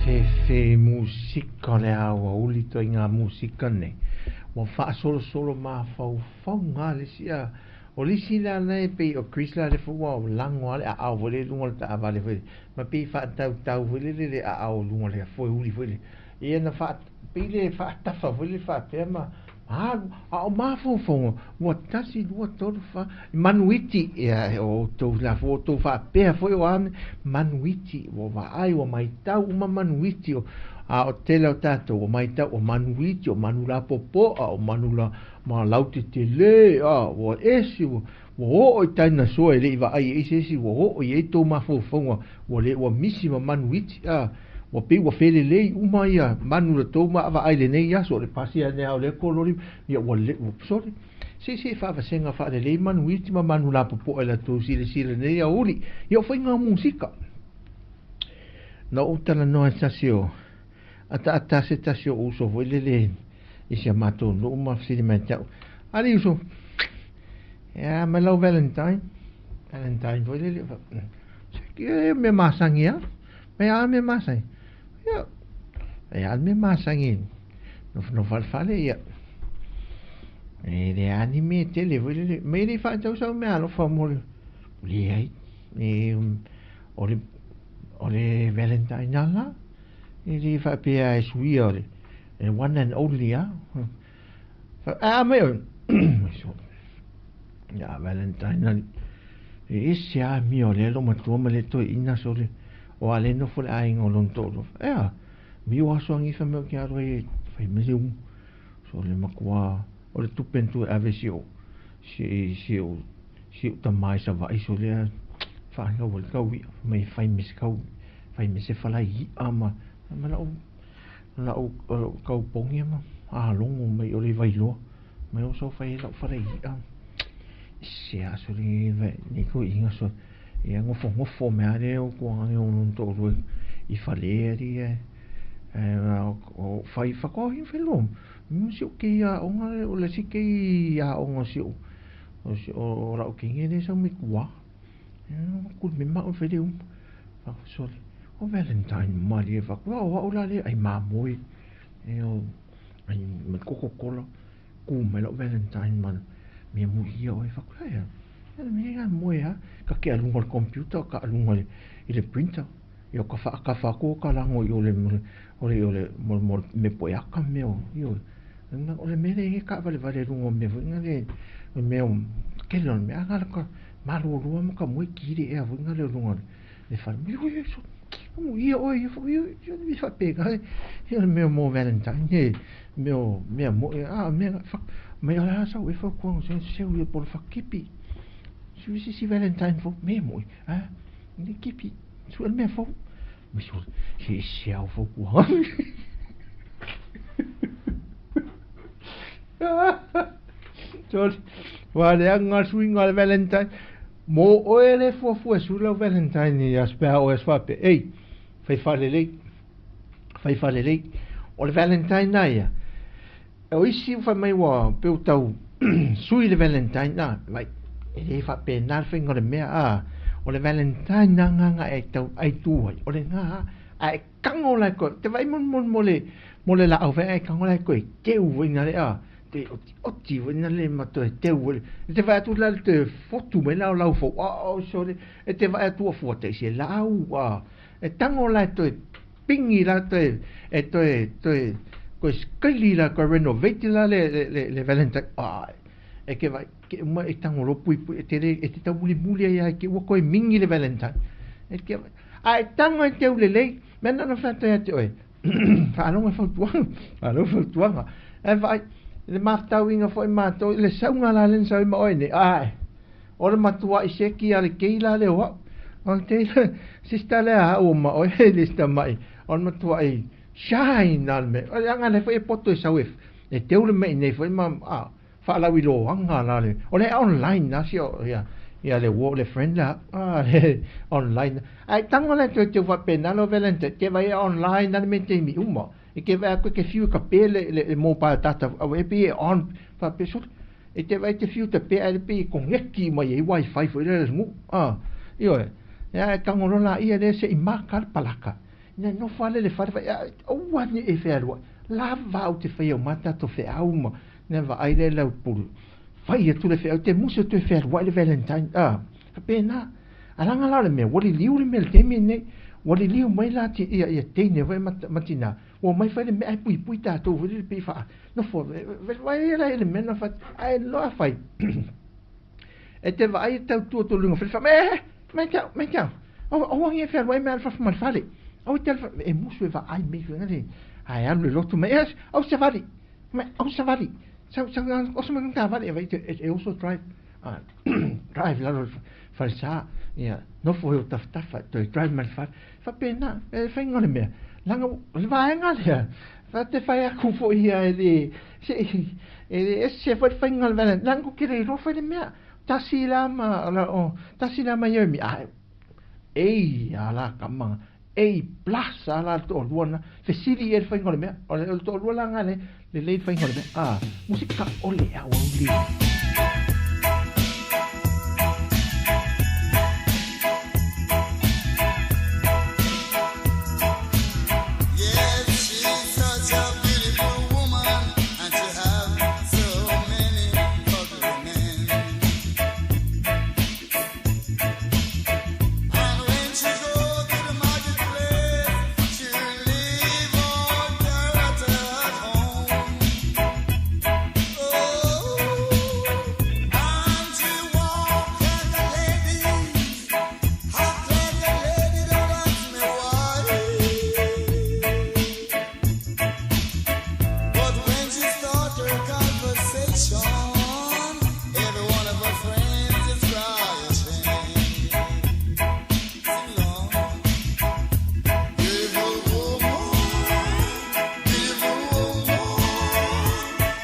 Fefe musika o le aoauli ituaiga musika nei ua faasolosolo mafaufauga le isi a o le isi la lena e pei o Chris la lea foi ua lago lava le aao foi lea i luga o le taavale foi lea ma pei faatautau foi lele le aao i luga o le foeuli foi lea ia na faa pei le faatafa foi lele faapea ma alu a o mafaufauga ua tasi lua tolu fa manuiti ia o outou la foi outou faapea foi o a manuiti ua vaai ua maitau uma manuiti o a o tele o tatou ua maitau o manuiti o manu lapopoa o manu la ma lautetele a ua ese ua ua oo i tainasoa e le i vaai ai se isi ua oo i ai tou mafaufauga ua le ua misi ma manuiti a ua pei ua felelei uma ia manu la tou vaavaai i lenei aso o le pasi ane lava o lea kololi ia ua le ua sole. Se se faavasega faalelei manuiti ma manu lapopoa i latou silasila i lenei aoauli. Ia o faiga musika. Na ou talanoa i se tasi o ataata se tasi o uso foi lele i si a matou nuu ma fesili mai ia te au, Ali uso, e a mai lau Valentine? Valentine foi lele, e mea masani lava, e a mea masani? Ia, e a le mea masani, nofonofo lava i le fale, ia, e leai lava ni mea tele foi lele, ma e le i faatau sau meaalofa mo le, leai, e o le o le Valentine lava la, e le faapea e suia o le one and only lava. A mai oe, ia Valentine alii, e ese lava amio a lea loomatua ma lea toeaina sole, aua o lea e nofo i le aiga o lona toalua. Ea, miu aso agi fai mai ou te alu ai e fai mai se umu. Sole matua o le tupe na toe ave si ou si si ou si ou tama i Savaii sole a faanau ai le tau i'a fai mai e fai me se kau fai me se falai i'a ma ma la'u la'u la'u tau pogi ma alogo mai o le Vailoa mai o sau fai ai la'u falai i'a ese a sole nei toeaiina sole ia nofonofo mai lava lea o tuaga o lona toalua i fale alii ae fai faatoa ai fai loa ma si ou kei aoga lea o le isi kei aoga o si ou o la'u teine lea e sau mai tua ma au e fai le uma sole o Valentine malie faaku o a'u la lea ai mamoe e o ai ma Coca Cola ku mai la'u Valentine ma mea mulia oe faaku ae a le mea moe a ka ke aluga o le computer ka aluga i le printer ia ka faakafa atu o ka lago i o le o le o le mo mo me poeaka mea o ioe o le mea lea e taavale i luga o mea foi na le mea o tele o le mea a na ka malolo ma ka moe ki le ea foi na le luga le fale ui ia oe ia foi ia faapena ia le mea mo Valentine he mea o mea mo a mea mai o le a sau e fautuaga se seu ia po o le fakepi si si Valentine fou me moi a le kepi sue le mea fou me se se au fautuaga. Sorry. Ua leaga le suiga o le Valentine. Mo oe le fuafua e sui lau Valentine i aso pe a oe aso faapea. Ei, fai faalelei. Fai faalelei. O le Valentine na ia. O isi fai mai ua pe ua tau sui le Valentine na. Vai, e le faapena le faiga o le mea a. O le Valentine na agaga e tau ai tu ai. O le na a e tago la e koe, te vaai molimoli mo le, mo le laau fai ae tago la e koe teu foi na le a, te oti oti foi na le ma toe teu foi. E te vaai atu la le toe fotu mai la o lau fou, a o sole, e te vaai atu ua fua te isi e laau a, e tago la e toe pingi la toe, e toe, toe, toe skaili la, toe renovate la le, le, le, le Valentine, a, e ke vaai, ke uma e tago loa puipui, e te le, e te taumulimuli ai lava i te ua toe mingi le Valentine. E ke vaai, A e tago e teu lelei, mea na ona fai atu ia te oe, faalogo i fautuaga, faalogo i fautuaga. Ae vaai, i le mafutauina foi matou, i le sauga la lea na sau ai ma oe nei, ae, o le matuai seki a le kei la lea o au. O le kei, sister lea a au o ma oe, le sister mai, o le matuai shine a le mea. O le aga lea foi e poto e sau e, e teu le mea i nei foi ma, a, faalauiloaga la le o le online la si o ia ia le wo le friend la a le online ai tango le toe teu faapena lo Valentine ke vai online na le me taimi uma e ke vai aku ke fiu ka pe le le mobile data au e pe on faapea sole e te vai te fiu te pe ai le pe kongeki mai ai wifi foi le nuu a ioe e tango loa laia le se i maka le palaka ina nofo lava le le fale fai aua ne i fealuai lava au te faia uma tatou feau ma Na vaai lea i lau pulu, fai atu le feau, te musu atu e fealuai le Valentine, a, faapena. A laga la o le mea, ua liliu le mea i le taimi lenei, ua liliu mai la ia, ia teine foi ma, ma tinā, ua omai fai le mea ae puipui tatou foi lele pei faa, nofo, vaai la i le mea na fai, ae loa fai, e te vaai e tau tu atu i luga o fale, fai mai, eh, mai te au, mai te au, aua nge fealuai mai alu fafo ma le fale, aua te alu fafo, e musu e vaai mai foi le, ae alu i le lotu mai, eh, au savali, Mai au savali sau sau oso mai taavale e vai e oso drive drive lalo le falesa ia nofo i o tafatafa toe drive mai le fale faapena e faiga o le mea leaga o le vaega lea Te fai aku foʻi ia e le se e le ese foi le faiga o le mea leaga ou te le iloa fai le mea tasi la ma o tasi la ma Iomi a ei a la kama ei plus a la toalua na fesili i ai le faiga o le mea o le toalua la na le lelei le faiga o le mea a musika ole a ua uli. Yes, she's such a beautiful woman, and she have so many ugly men. And when she go to the marketplace, she leave all character at home. Oh, and she walk like a lady, act like a lady, don't ask me why. But when she start her conversation, every one of her friends is crying shame. Sing along. Beautiful woman, beautiful woman,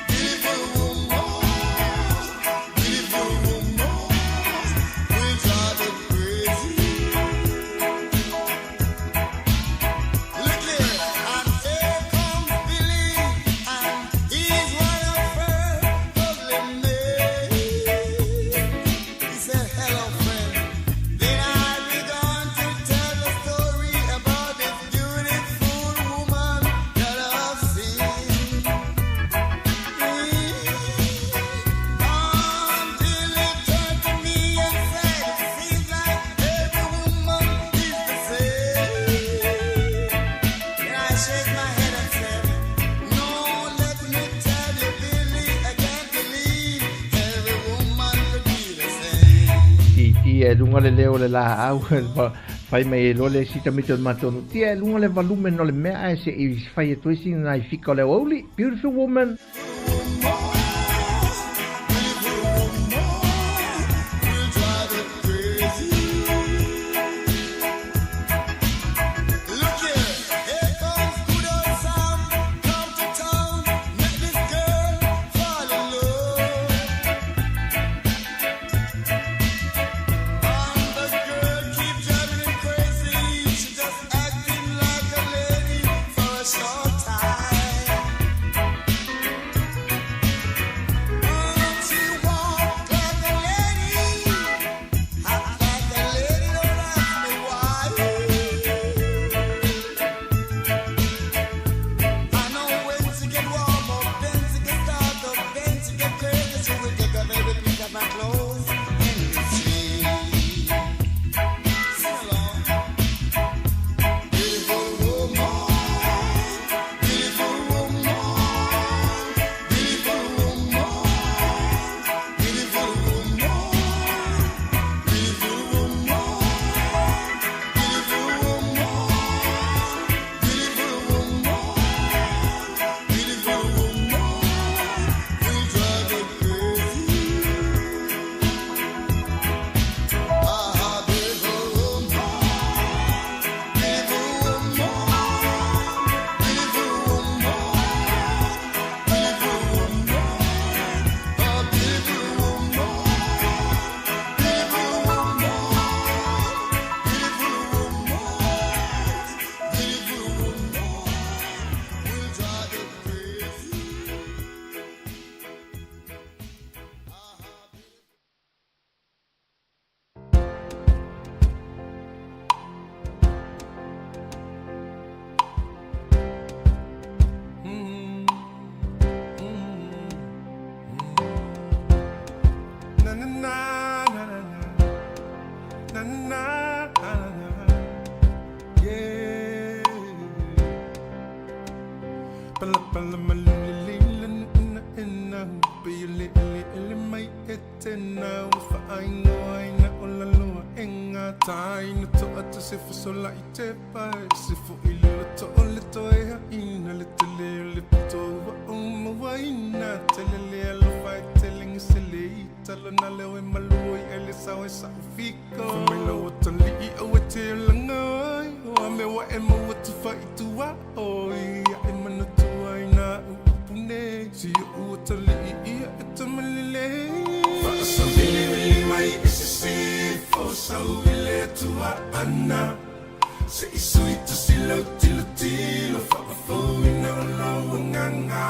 beautiful woman, beautiful woman, we drive it crazy. Look here, and here comes Billy, and he's one of her ugly men. He said, hello, friend. Then I began to tell a story about this beautiful woman that I've seen. Until he turned to me and said, it seems like every woman is the same. And I shake my head and said, no, let me tell you, Billy, I can't believe every woman could be the same. Tia e luga le leo o le laau fai mai e loa le isi tamaiti o le matou nuu tia e luga le valume no le mea ae seʻi fai atu ai sina nai fika o le aoauli. Beautiful woman. Beautiful woman, will drive you crazy. Look here, here comes good old Sam, come to town, make this girl fall in love. And the girl keep driving him crazy. She just acting like a lady for a short time. And she walk like a lady, act like a lady, don't ask me why. I know when she get warm up, then she get start up, then she get crazy. She will take off every piece of my clothes in the street. Sing along. Beautiful woman, beautiful woman, beautiful woman, beautiful woman, beautiful woman, beautiful woman, beautiful woman, beautiful woman, will drive you crazy. Ah, beautiful woman, beautiful woman, beautiful woman, beautiful woman, ah, beautiful woman, beautiful woman, beautiful woman, beautiful woman, will drive you crazy. Na na na na na na na na na na, yeah. Pala pala malulili na na pili ili ili mai etena fa aingo aina o laloa e ngā tai na to ata se fasola i te pai se fo i lilo to o le to e haina le te leo le pito wa o mawaina te le le alofa e te lengi se le i talo na leo e malua i ele sao e sa ufiko. Fa mai lau o tali i au e te langa ai o a me wa e maua tu whai tu a oi a e mana tu. ana Se isu i tusi lau tilo tilo Whaafafuina o lau anganga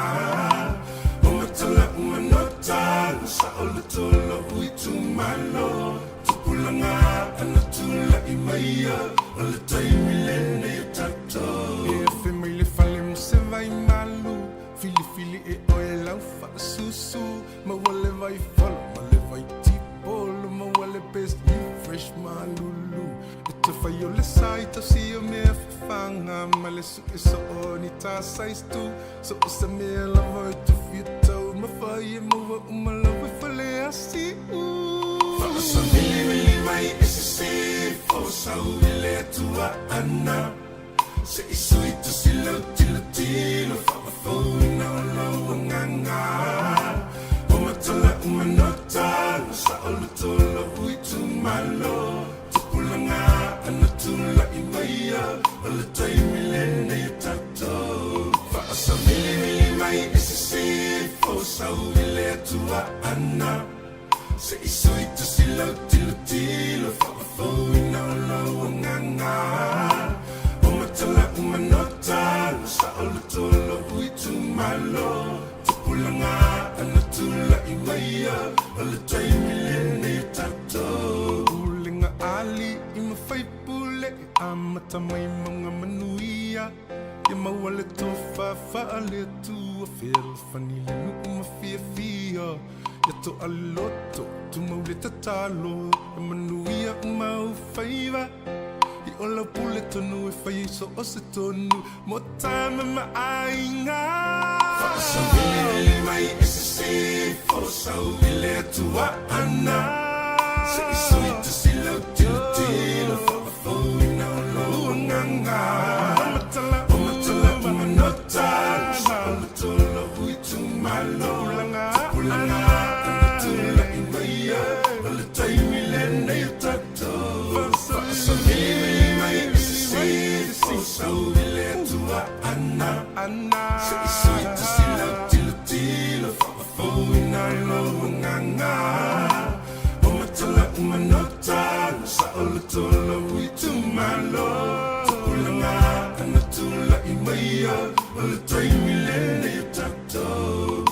O matala umanota Sa o le tolo ui tumalo Tupulanga ana tula i maia O le taimi lene o tatou E fe mai le fale mo se vai malu Fili fili e oe lau faasusu Ma ua le vai folo ma le vai tipolo Ma ua le best new fresh malulu E te fai o le sai tausi o mea fafanga Ma le sue so o ni tā size tu So o se mea lava e te fia tau Ma fai e maua uma lau e fale asi u Faasamili mai e se fo sau i le atua ana Se isu i tusi lau tilo tilo Whaafafuina o lau anganga O matala umanota Sa o le tolo ui tumalo Tupulanga ana tula i maia O le taimi lene o tatou Faasamili mai e se fo sau i le atua ana Se isu i tusi lau tilo tilo Whaafafuina o lau anganga O matala umanota Sa o le tolo ui tumalo Tupulanga ana tula i maia O le taimi lene o tatou Ulenga ali i mawhai pule E amata mai maunga manuia Ia maua le tofa whaale atua Fealofani le nuu ma fiafia Ia to aloto tumau le tatalo E manuia umau whaiva I o lau pule tonu e whai so o se tonu Mo tama ma ainga Faasamili mai e se fo sau i le atua ana Se isu i tusi lau tilo tilo Whaafafuina o lau anganga O matala umanota Sa o le tolo ui tumalo Tupulanga ana tula i maia O le taimi lene o tatou Faasamili mai e se fo sau i le atua ana Se isu i tusi lau tilo tilo Whaafafuina o lau anganga O matala umanota Sa o le tolo ui tumalo Tupulanga ana tula i maia O le taimi lene o tatou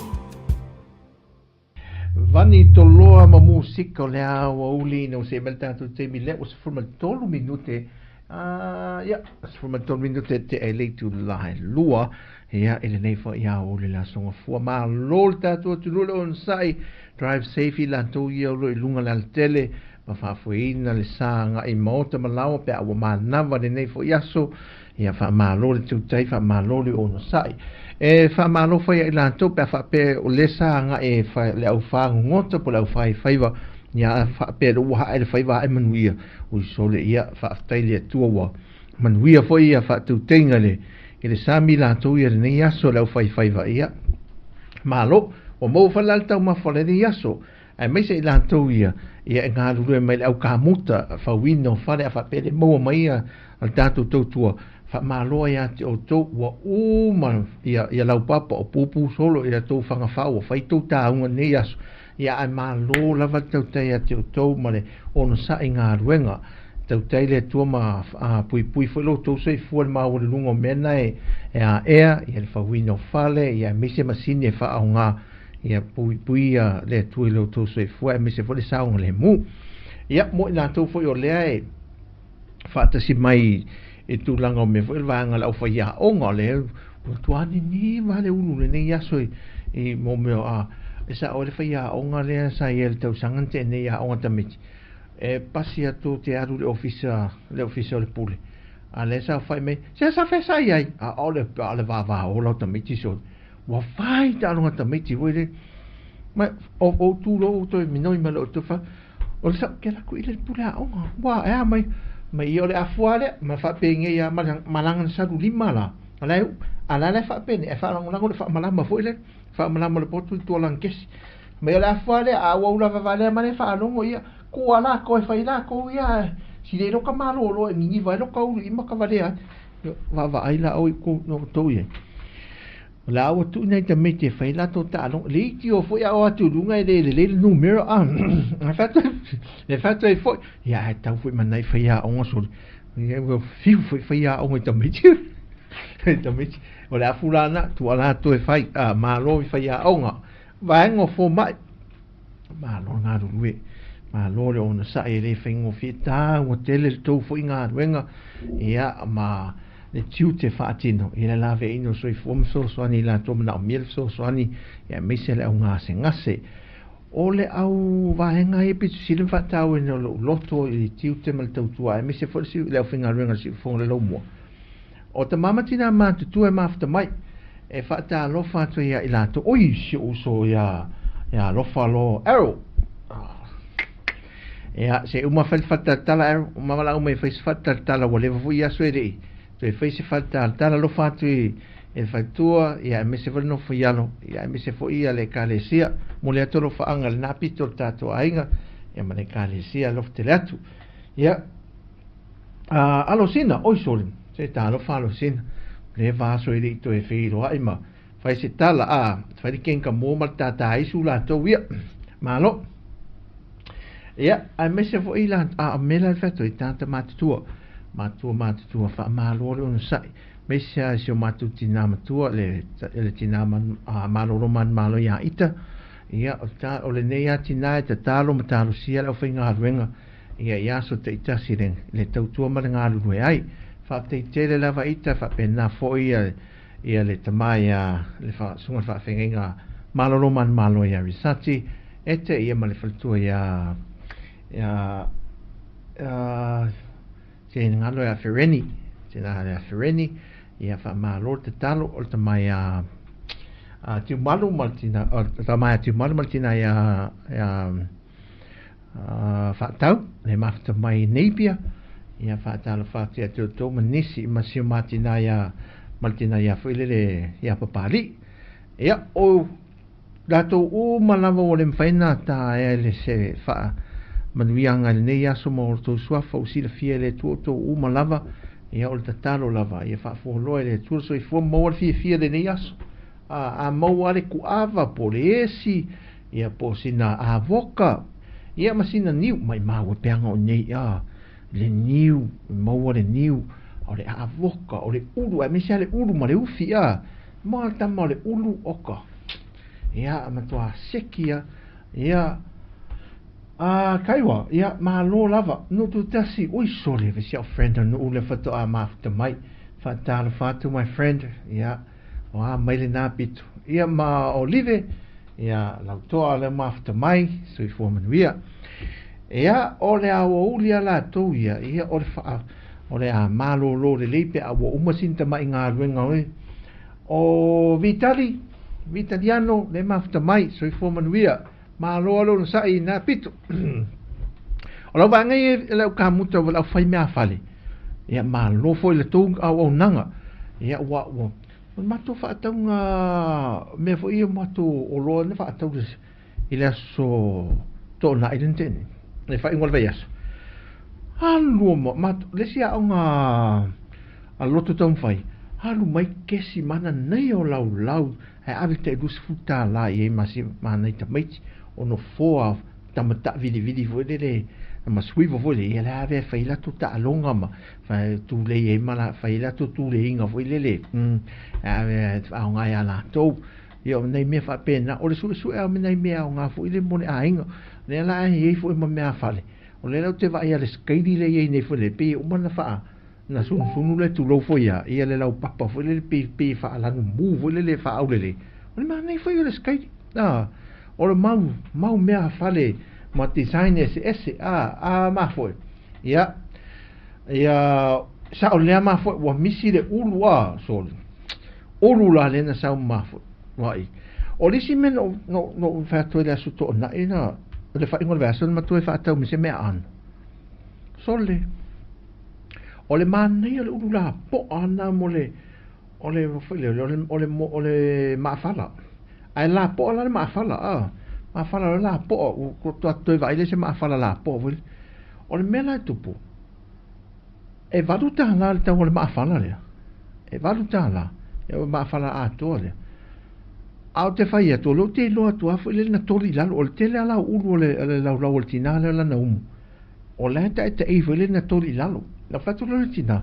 Vani toloa ma musika o le awa uli na o se mele tātou taimi lea ua 13 minute ia 13 minute te e leitu la lua ia i lenei foi ia o le la songa fua ma lo le tātou atu le on sai drive safe i latou ia o lo i lunga le alatele ma faafoeina le sa ngai maota ma lawa pe a ua manava lenei foi aso ia faamalo le tautai faamalo le onosai e faamalo foi i latou pe a faapea o le sa agai e le au fagogota po le au faifaiva ia faapea le ua hae le faiva ae manuia ui sole ia faafetai le Atua ua manuia foi ia faatautaiga le i le sami latou ia lenei aso le au faifaiva ia malo ua maua foi la le taumafa o lenei aso ae maise i latou ia ia e galulue mai le au kamuta fauina o fale a faapea le maua mai ia le tatou tautua faamaloa ia te outou ua uma ia, ia laupapa o pupu solo i latou fagafau ua fai tou tāuga nei aso ia ae malo lava le tautai ia te outou ma le onosaʻi galuega tautai le Atua ma puipui foi lo outou soifua le maualuluga o mea na e aea ia le fauina o fale ia aemaise masini e faaaogā ia puipui ia le Atua i lo outou soifua aemaise foi le saogalemu ia mo i latou foi o lea e faatasi mai i tulaga o mea foi le vaega le aufaiaoga o lea ua tuanini va le ulu lenei aso i mo mea a e sa o le faiaoga lea sa ia le tausaga na tea nei aoga tamaiti e pasi atu te alu le ofisa o le pule a lea sa fai mai se sa fe sa iai a o le a le vava o lau tamaiti so ua fai taaloga tamaiti foi le mai o tu lo o toe minoi ma le o tufa o le sa ke la ku ile pule aoga ua e a mai mai ia o le afua lea ma faapegei ia malaga na salu lima la ala ala le faapene e faalagolago le faamalama foi le faamalama le potu i tua langekesi mai o le afua lea a ua ula vavalea ma le faalogo ia kua la ko e fai la ko ia si le loka malolo e niniva e loka ulu i maka valea vaavaai la oi ko no tou ia. O le a ua tuuina i tamaiti e fai latou taaloga. Le iti o foi a o atu i luga e le lelei le numera a. E fai atu ai foi, ia ae tau foi ma nai faiaoga sole. Ia ua fiu foi faiaoga i tamaiti. I tamaiti. O le afu lana, tua latou e fai, a, malo i faiaoga. Vaega o fomai. Malo le galulue. Malo le onosai e le faigofie taua tele le tou foi galuega ia ma le tiute faatino i le laveaiina o soifua ma fesoasoani i latou manaomia le fesoasoani ia aemaise le augasegase. O le au vaega ia pito sili ona faatauaina o lou loto i le tiute ma le tautua aemaise foi le aufaigaluega a le siufofoga o le laumua. O tama ma tina matutua e mafuta mai e faatalofa atu ia i latou. Oi, si ou uso ia Alofa lo Errol. Ia, se uma fai le faatalatala Errol, uma valaau mai e fai se faatalatala ua leva foi aso e le i toe fai se faatalatala. Alofa atu i le faletua, ia aemaise foi le nofo i alo, ia aemaise foi ia le ekalesia. Momoli atu alofaaga i lena pito o le tatou aiga, ia ma le ekalesia alofa tele atu. Ia, Alosina, oi sole, se talofa Alosina, leva aso e le i toe feiloai ma fai se tala, a, fai le kenka mo ma le tātāisu latou ia. Malo. Ia, aemaise foi la, a, mela le whato i tāta matutua, matua matutua, whaamalo le onosai, aemaise a si o matou tinā matua, le, le tinā man, a, malolo man malo ia ita, ia, o, ta, o lenei a tinā e tatalo ma talosia le aufaigaluega, ia i aso taitasi le, le tautua ma le galulue ai. Faafetai tele lava ita, faapena foi ia, ia le tama ia le faasuga le faafeagaiga malolo manumalo ia Risati, ete ia ma le faletua ia, ia, ia, te galo ia Fereni, te nā ia Fereni, ia faamalo le tatalo o le tama ia a Tiumalu ma le tina, o le tama ia Tiumalu ma le tina ia, ia Faatau, le mafuta mai i Napier, ia faatalofa atu ia te outou ma nisi ma si o ma tina ia, ma le tina ia foi lele ia Papalii. Ia, o latou uma lava ua le mafai ona taea i le se faamanuiaga i lenei aso ma outou suafa ua silafia e le Atua outou uma lava, ia o le tatalo lava ia faafualoa e le Atua le soifua ma maua le fiafia i lenei aso. A, a maua le kuava po o le esi, ia po o sina avoka, ia ma sina niu, maimau e peaga o nei, a, le niu, maua le niu, o le avoka, o le ulu, aemaise lava le ulu ma le ufi, a, maua le tama o le ulu oka, ia, matua seki ia, ia, a, kaiwa, ia, malo lava, nutu tasi, oi sole, ve si au friend, nuu le faatoa mafuta mai, faatalofa atu my friend, ia, O a mai lena pito. Ia ma Olive, ia Lautoa lea mafuta mai, soifua manuia. Ia, o le aoauli a latou ia, ia o le faa, o le a malolo lelei pe a ua uma sina tamai galuega oe. O Vitali, Vitaliano, le mafuta mai, soifua manuia. Malo a le onosai i na pito. O lau vaega ia e lau kamuta ua lau fai mea fale. Ia malo foi le tou auaunaga. Ia ua ua o le matou faatauga mea foi ia matou oloa na faatau i le aso Toonai le na tea nei. Le faaiuga o le vaiaso. Alu ma matou le isi aoga a Loto Taumafai, alu mai kesi mana nei o laulau ae ave tai $20 i ai ma si ma nai tamaiti o nofoa tama taavilivili foi lele ma suiva foi lele, ia le ave e fai latou taaloga ma fai tulei ai ma la fai latou tuleiga foi lele, ave e faaaoga ia latou. Ia o nai mea faapena, o le suesue lava o nai mea aoga foi lele mo le aiga. O lea la e i ai foi ma mea fale, o lea la ou te vaai i le skeili lea e i ai nei foi lele, pei e uma ona faa na sunusunu le tulou foi ia, ia le laupapa foi lele pei pei e faalanumu foi lele e faaaulelei. O le manaia foi o le skeili, a o le mau mau mea fale ma design eseese, a a mafoe. Ia, ia sao lea mafoe ua misi le ulu a sole. Ulu la lea na sau mafoe. Vaai. O le isi mea na ou na ou fai atu ai i le aso Toonai na, o le faaiuga o le vaiaso na matou e faatau ma se mea aano. Sole. O le manaia o le ulu lapoa na mo le o le foi lea o le o le o le maafala. Ae lapoa la le maafala, a. Maafala o le lapoa, ua toe vaai lea i se maafala lapoa foi lea. O le mea la e tupu, e $8 le tau o le maafala lea. E $8, ia o le maafala atoa lea. A ou te fai atu, o lea ou te iloa atu lava foi lele na toli i lalo, o le tele lava la o ulu o le, o le laulau o le tinā lea o lana umu, o la e taetaei foi lele na toli i lalo. Na fai atu loa le tinā,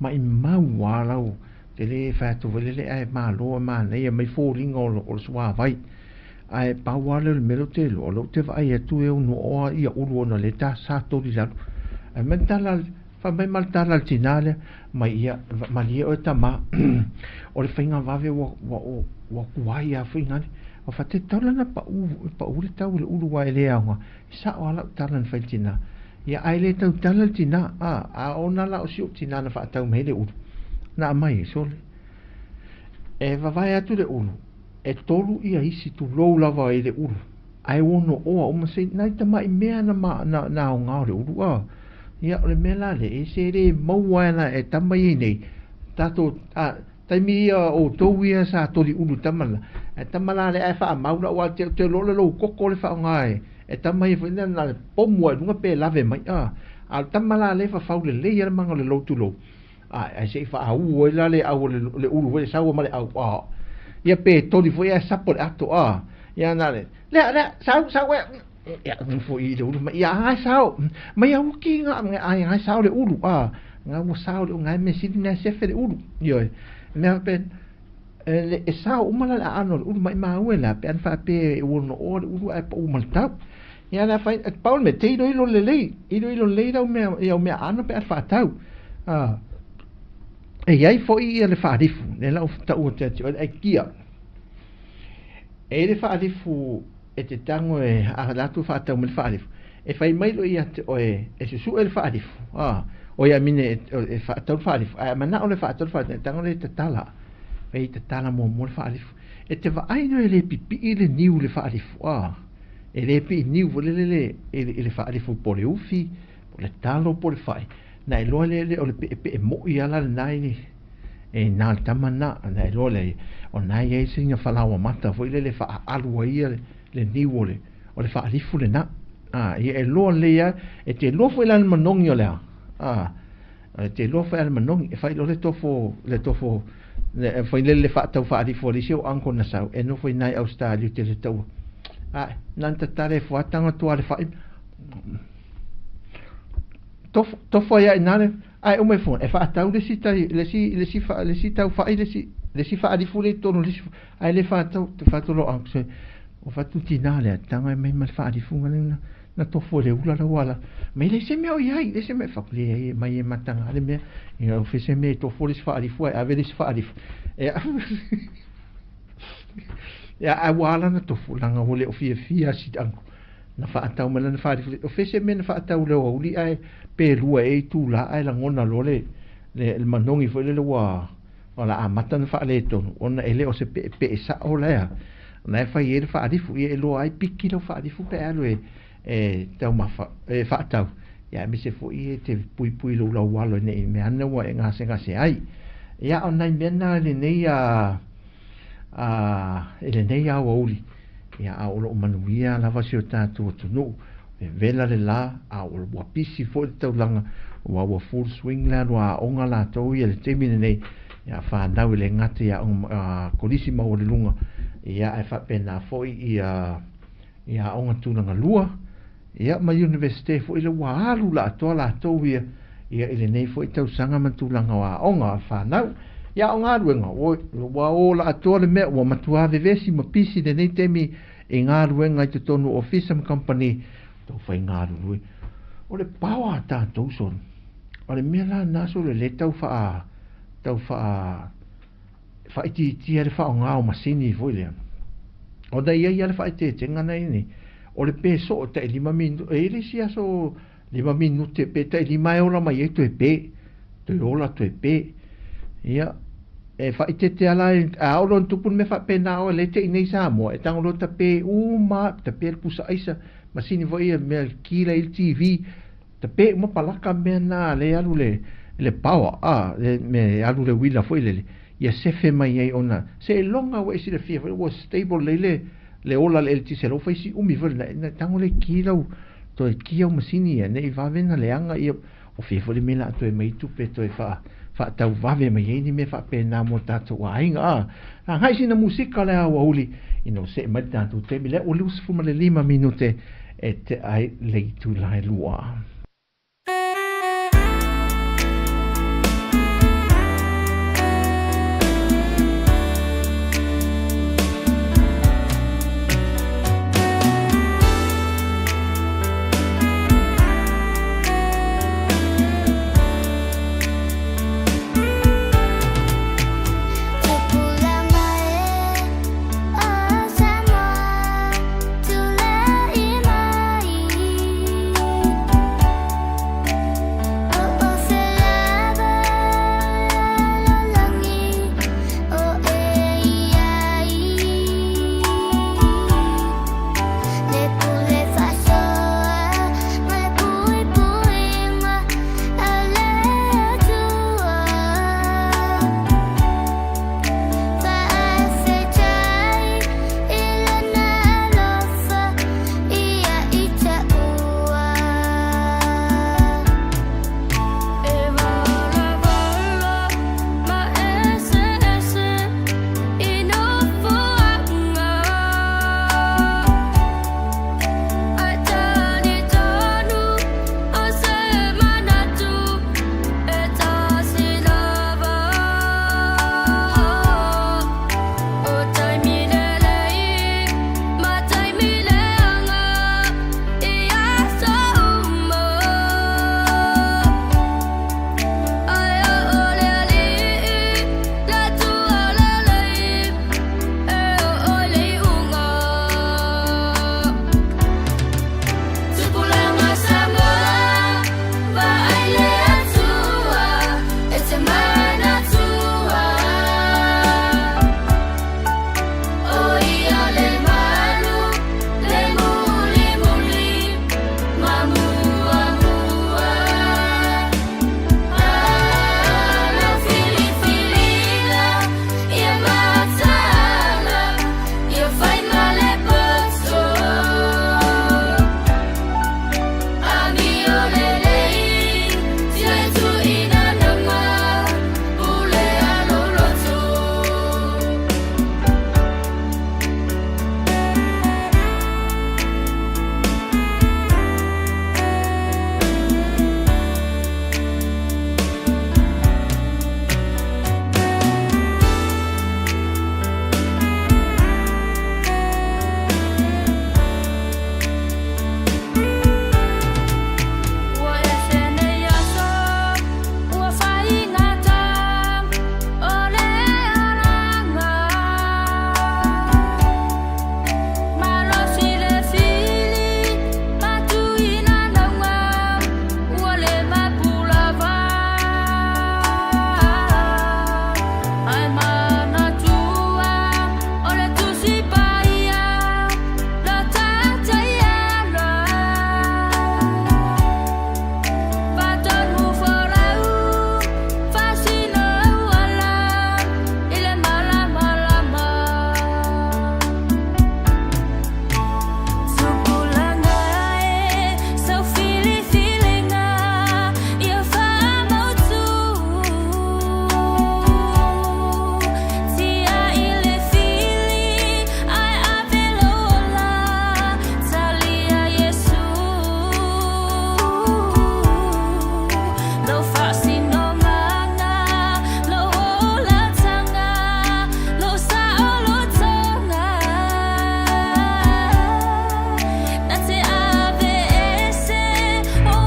maimau lava lau, te le fai atu foi lele ae malo e manaia mai foliga o le, o le suavai. Ae pau lava lea o le mea lea ou te iloa, o lea ou te vaai atu e ono oa ia ulu ona o lea ta, sa toli i lalo. Ae fai mai le tala a le, fai mai ma le tala a le tinā lea, mai ia, malie oe tama, o le faiga vave ua, ua, ua tuai lava foi gale. Ua faatete tau lana pau, pau le tau o le ulu aua e le aoga, e sao lava lau tala na fai i le tinā. Ia ae le tautala le tinā, a, a ona la o si ou tinā na faatau mai ai le ulu, na aumai ai sole. E vavae atu le ulu, e tolu ia isi tulou lava i le ulu, ae ono oa uma se nai tamai mea na ma, na, na aoga o le ulu, a. Ia, o le mea la lea, e se le maua ai la e tama ia nei, tatou, a, taimi ia outou ia sa toli ulu i tama la, ae tama la lea ae faamau la, aua te, te iloa o le lou koko le faaaoga e, e tama ia foi lea na le pomu ai i luga pe lave mai, a. A o le tama la lea e fafau lelei lava le maga o le lou tulou, a, ae se i faauu ai la le au o le, le ulu foi le sau ma le au, a. Ia pe toli foi ae sapo le ato, a. Ia na le, lea, lea, sau, sau e, ia nofo i le ulu mai, ia ai sao, mai au ki nga, ai ai sao le ulu, a. Nga ua sao le ngai me sili na sefe le ulu. Ioe. Mea pe, e, e sao uma la le aano o le ulu mai maua la, pe an whaape e ua no oa le ulu ae pa uma le tau. Ia la whai, e pau le me, te ilo ilo lelei, ilo ilo lelei lau mea, ia mea aano pe an whaatau. A, e iai foi ia le whaarifu, le lau tau o te ati, o le aikia. E le whaarifu e te tango e a latu whaatau me le whaarifu. E whai mai lo ia te oe, e susu e le whaarifu. A, o ia mine e, e whaatau le whaarifu. A mana o le whaatau le whaarifu, e tango le tatala. E tatala mua mua le whaarifu. E te vaai no e le pipii le niu le whaarifu. A, e le pii niu fo le le le, e le, e le whaarifu po le ufi, po le talo, po le whai. Na e loa le le o le pe pe e moi ala le nai ni. E nā le tama nā, na e loa le, o nā ia i singa whalawa mata fo i le le wha alua ia le, le niu o le, o le whaarifu le nā. A, ia e loa le ia, e te loa fo i lana manongi o lea. A, e te loa fo i lana manongi, e whai lo le tofo, le tofo, le, e whai le le whaatau whaarifu o le isi o anko na sau, e nofo i nai Australia te le taua. A, nā tatare fuatanga tua le whai, tofo, tofo ia i nā le, ae uma i fua, e whaatau le si tai, le si, le si wha, le si tau whai, le si, le si whaarifu le tonu, le si, ae le whaatau, te whaatau lo anko, se, o whatu tina le, tanga e mai ma le whaarifu nga le na, na tofo le ula la wala. Mai le se mea o iai, le se mea whaku le ai, mai e matanga le mea, ia o fese mea e tofo le si whaarifu ai, ave le si whaarifu. E, ia, a wala na tofo, langa o le o fia fia si anko. Na whaatau mai lana whaarifu. O fese mea na whaatau le o uli ai, pe lua e tu la ai langona lo le, le, le manongi foi le le wa, o la amata na whaale tonu, ona ele o se pe, pe e sa o lea. Na e whai e le whaarifu, ia e loa ai piki lau whaarifu pe alu e, e tau mafa, e whaatau. Ia me se foi e te pui pui lau lau walo nei me ana ua e ngase ngase ai. Ia o nai mea na le nei a, a, e le nei a uli. Ia a o loo manuia lava si o tātou atunuu. E vela le la, a o ua pisi foi le taulaga, ua ua full swing la lua aoga latou ia le taimi lenei. Ia whanau i le ngata ia aoga, kolisi mau o le lunga. Ia e whapena foi ia, ia aoga tulaga lua. Ia ma universite foi le ua alu la atoa latou ia, ia i lenei foi tausaga ma tulaga o aoga a whanau. Ia o ngā ruenga, o, ua o la atoa le mea, ua matua vevesi ma pisi lenei taimi i ngā ruenga i te tonu ofisa ma company, tau whai ngā rurui. O le paoa a tātou soro. O le mea la nā soro le tau wha, tau wha, whaitiitia le wha o ngā o masini foi lea. O da ia ia le whaitetenga nei nei. O le pe so o tai lima minu, e le si aso lima minute pe tai lima e ola mai e toe pe, toe ola toe pe. Ia, e whaitete ala e, a olo tupu me whapena o le te i nei Samoa, e tango lo ta pe uma, ta pe le pusa aisa, masini foi ia mea kila i le TV, ta pe uma palaka mea nā le alu le, le power, a, le, me alu le wila foi le, ia sefe mai ai ona, se e longa ua e sila fia foi, ua stable le le, le ola le LTC, lo fai si umi foi, na, na tango le kila u, toe kia o masini ia, nei vavena le anga ia, o fia foi le mea la toe mai tupe, toe wha, Faatauvave mai ai ni mea faapena mo tatou aiga a. Agai sina musika le aoauli ina ua see mai le tatou taimi lea ua 25 minute e tea ai le itula e lua.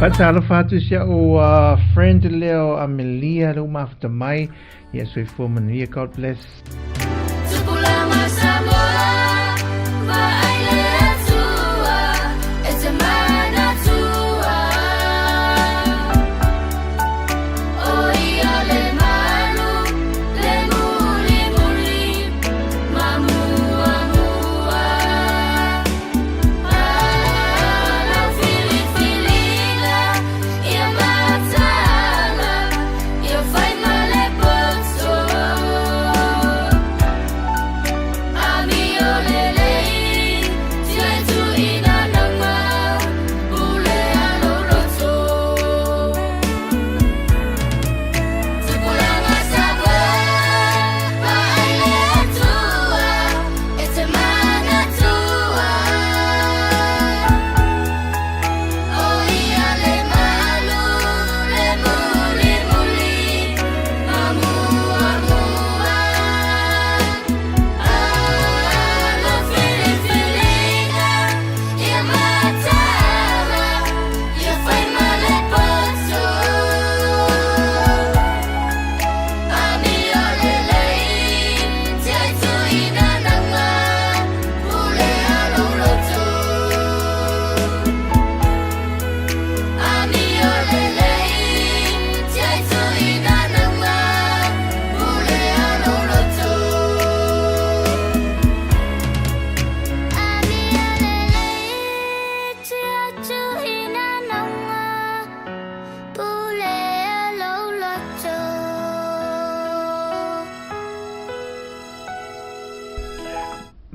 Faatalofa atu si a'u friend lea o Amelia le ua mafuta mai ia soifua manuia God bless.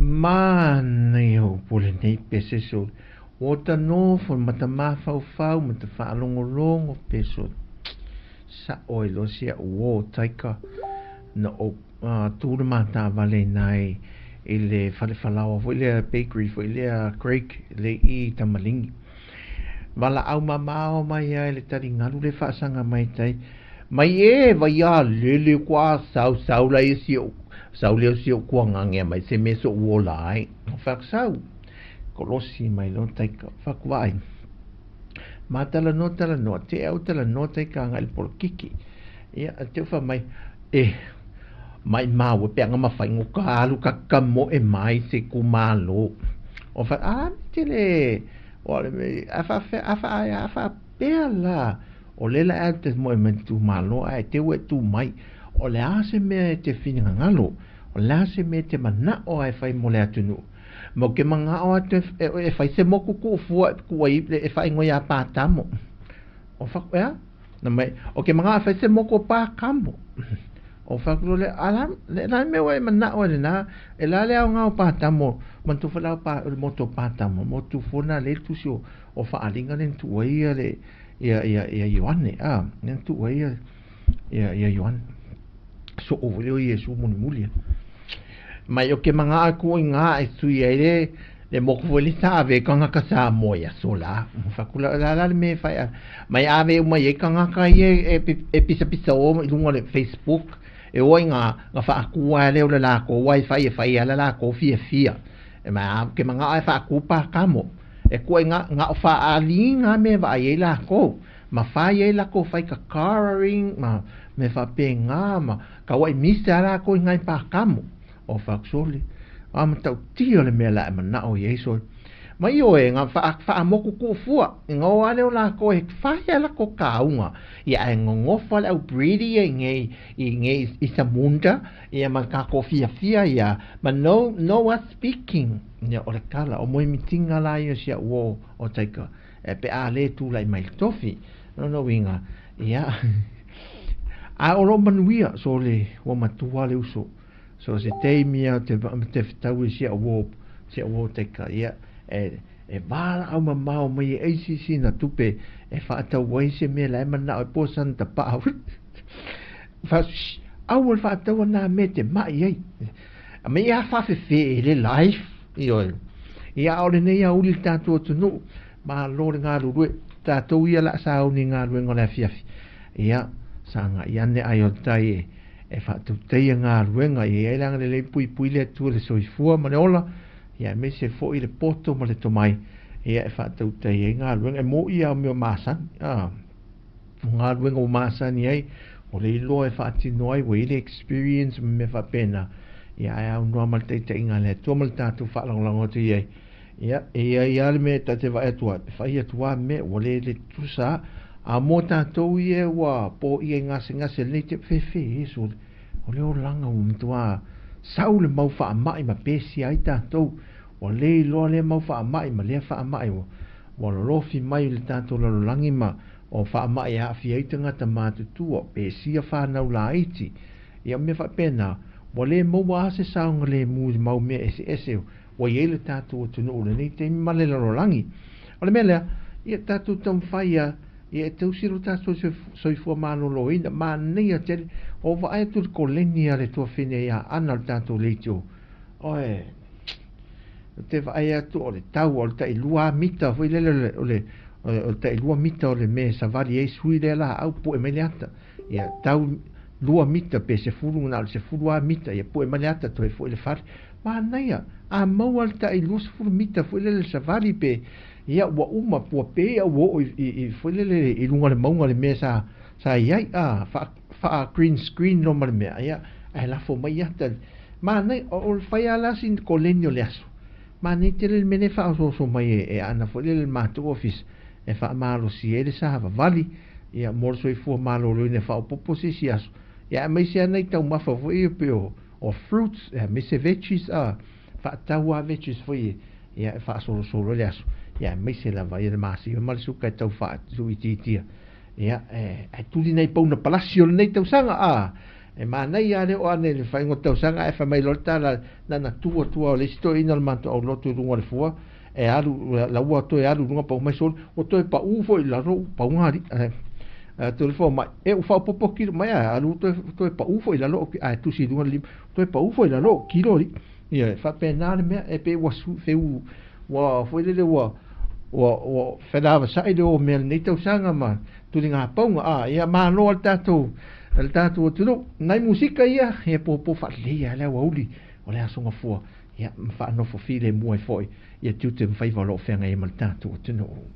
Manaia upu o lenei pese sole. Ua ota nofo ma ta mafaufau ma ta faalogologo pe sole. Sa'o ai loa si a'u uō taika na ou tu le mataavale i ina i le fale falaoa foi lea bakery foi lea Craig le i Tamaligi. Valaau mamao mai ai le taligalu le faasaga mai tai mai e vaia lele kua sau sau la isi o sau leo si o kua ngangea mai se me so uola ai. Faksau kolosi mai lo taika fakuai. Ma talanoa talanoa te au talanoa taika agai i le polokiki. Ia te u fai mai e maimau e peaga mafaigoka alu kakamoe mai se itumalo. O fai a le tele o le a faafefea a fa a faapea la o lea la e alu te moe mai le itumalo ae te u e tu mai. O le a se mea e te finagalo? O le a se mea e te manao ai e fai mo le atunuu? Ma ou te manao atu e fai se moku kuufua e e faaigoa iā Pātamo. O faku, ea? Na mai, o ke manao e fai se moku o Pākamo. O faku lo le, ala, le la mea ua e manao ai lenā, e la le aoga o Pātamo, manatua foi la o pa, o le motu o Pātamo, motu fua lena lea i le tusi o, o Faaaliga lea na tuu ai ia le, ia, ia, ia Ioane, a, lea na tuu ai ia, ia, ia Ioane. Soo foi lea o Iesu mulimuli. Mai o ke mangaʻa ku i ngā e sui ai le le moku foi le sa ave kangaka Samoa i aso la. Fakula la la le me fai a mai ave uma i kangaka i e, e, e pisa pisa o i lunga le Facebook e o i ngā ngā whaakua le o le lākou wifi e fai ala lākou fia fia. E mai a ke mangaʻa e whaakupa kamo. E kua i ngā ngā o whaali ngā me vaai ai lākou. Ma whai ai lākou whai ka coloring ma me whapengā ma Kauaʻi misa lākou i ngai pākamo o Faksoli, a matautia le mea la e manaʻo i ai sole. Mai ʻoe nga whaamoku kuʻufua i nga o ale o lākou e whai a lako kāunga ia e ngogofa le au breedi ia i ngei i ngei i Samunda ia ma kākou fiafia ia ma no no wa speaking ia o le kala o moe mitinga la ia sia uo o taika e pe a le tūlai mai le tofi no no winga ia A o loo manuia so le ua matua le uso so se taimi a te te fetau i si au o si au o teka ia e e valaau mamao mai e ACC na tupe e faatau ai se mea la e manao e po sana tapaa fa aua le faataua na mea te mai ai a me ia faafefe e le life ioe ia o lenei aouli le tatou atunuu malo le galulue tatou ia la sauni galuega o le afiafi Ia, sagai ane ai o le tai e, e faatautaia galuega, ia i ai le agalelei puipui le Atua i le soifua ma le ola, ia aemaise foi le poto ma le tomai, ia e faatautaia ai galuega, e moʻi lava o mea masani, a, o galuega ua masani ai, o le iloa e faatino ai, ua i ai le experience ma mea faapena, ia ae aunoa ma le taitaiga a le Atua ma le tatou faalagolago atu i ai. Ia, e i ai lava le mea e ta te vaai atu ai, e fai atu lava mea ua le le tutusa a, a mo tatou ia ua poia i gasegase lenei te fefe Iesu, o le olaga ua matua sau le mau faamai ma pesia ai tatou, ua le iloa lea mau faamai ma lea faamai ua ua lolofi mai i le tatou lalolagi ma o faamai e aafia ai tagata matutua, pesia whanau laiti. Ia mea faapena, ua le maua lava se saogalemu i le mau mea eseese ua i ai le tatou atunuu i lenei taimi ma le lalolagi. O le mea lea, ia tatou taumafai ia ia e tausi lo tatou soifua maloloina, manaia tele. O vaai atu i le koleni a le tuafine ia Ana o le tatou leitio. Oe, ou te vaai atu o le tau o le tailua mita foi lele o le o le tailua mita o le mea e savali ai sui lea laau pue mai le ata. Ia tau lua mita pe sefulu na o le sefulu lava mita ia pue mai le ata toe foi le fale. Manaia, a maua le tai 20 mita foi lele le savali pe ia ua uma ua pe ia ua oo i foi lele i luga o le mauga le mea sa sa i ai a faa faa green screen loa ma le mea ia ae lafo mai ata. Manaia, o le fai lava la sina koleni o le aso. Manaia tele le mea lea e faaosooso mai e Ana foi lele i le matou ofisa e faamalosi ai le savavali ia mo le soifua maloloina e faaopoopo se isi aso ia aemaise lava nai taumafa foi ia pei o o fruits aemaise veggies a faatau lava veggies foi ia ia e faasolosolo ai le aso ia aemaise lava ia le masima ma le suka e tau faatuuitiitia ia e ae tuli nai pauna palasi o lenei tausaga a E manaia lava le oo ane i le faaiuga o le tausaga ae fai mai loa le tala na ona tu atu lava o le isi toeaina o le matou aulotu i luga o le fua e alu la ua toe alu i luga pau mai soli ua toe pau foi i lalo pauga alii ae atu le fomai e ua faaopoopo kilo mai ae alu toe toe pau foi i lalo ae tusi i luga le lima toe pau foi i lalo o kilo alii. Ioe, e faapena le mea e pei ua feu ua foi lele ua ua ua felavasai le o mea lenei tausaga ma tuligapauga a ia malo le tatou le tatou atunuu. Nai musika ia e popo faalelei lava le aoauli o le Aso Gafua ia ma faanofo filemu ai foi ia tiute ma faiva o lo o feagai ai ma le tatou atunuu.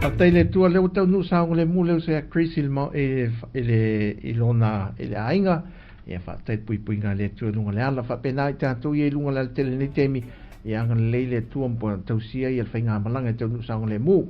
Faafetai i le Atua lea ua taunuu saogalemu le uso ia Chris i le, i le, i lona, i le aiga. Ia faafetai puipuiga a le Atua i luga o le ala. Faapena i tatou ia i luga o le alatele i lenei taimi. Ia agalelei le Atua ma tausia ia le faigamalaga e taunuu saogalemu.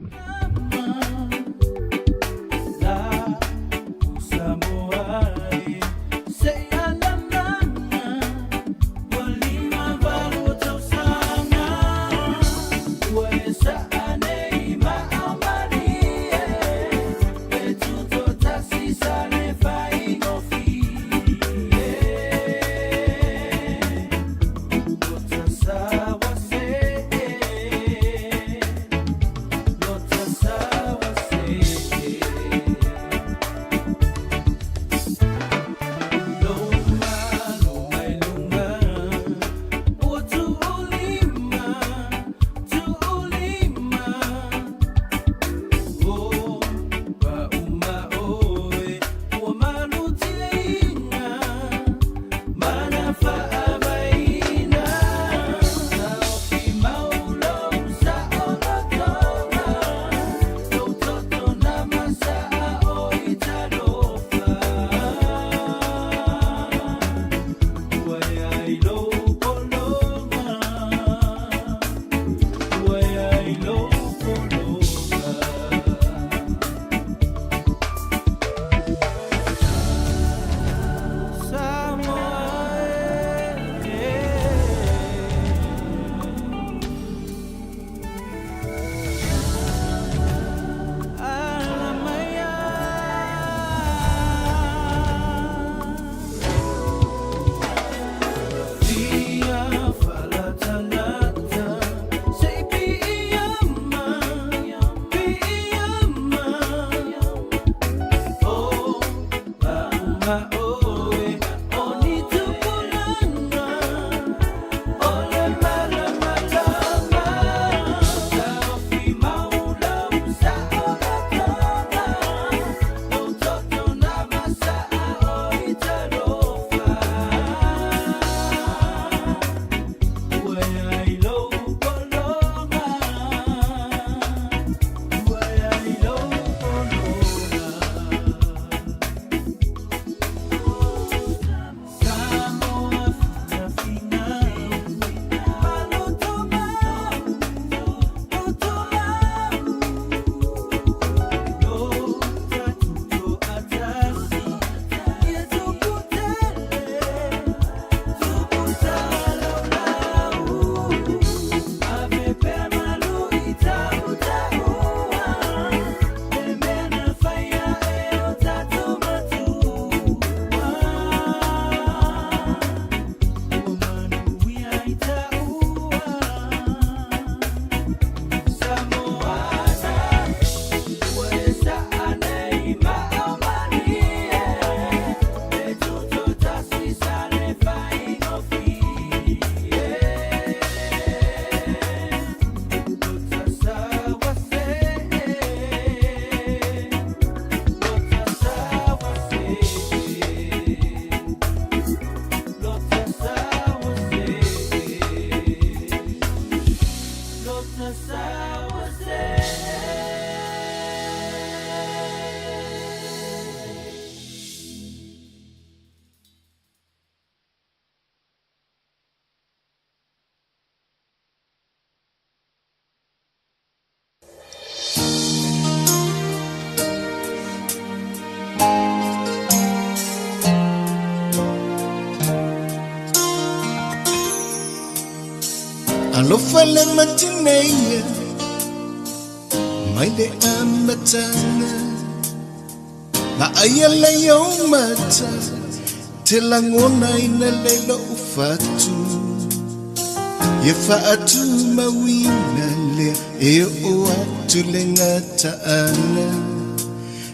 Alofa le matineia mai le amatanga Ma aia le o mata te langona ina le lo ufatu Ia faatu mauina lea e o atu le gataana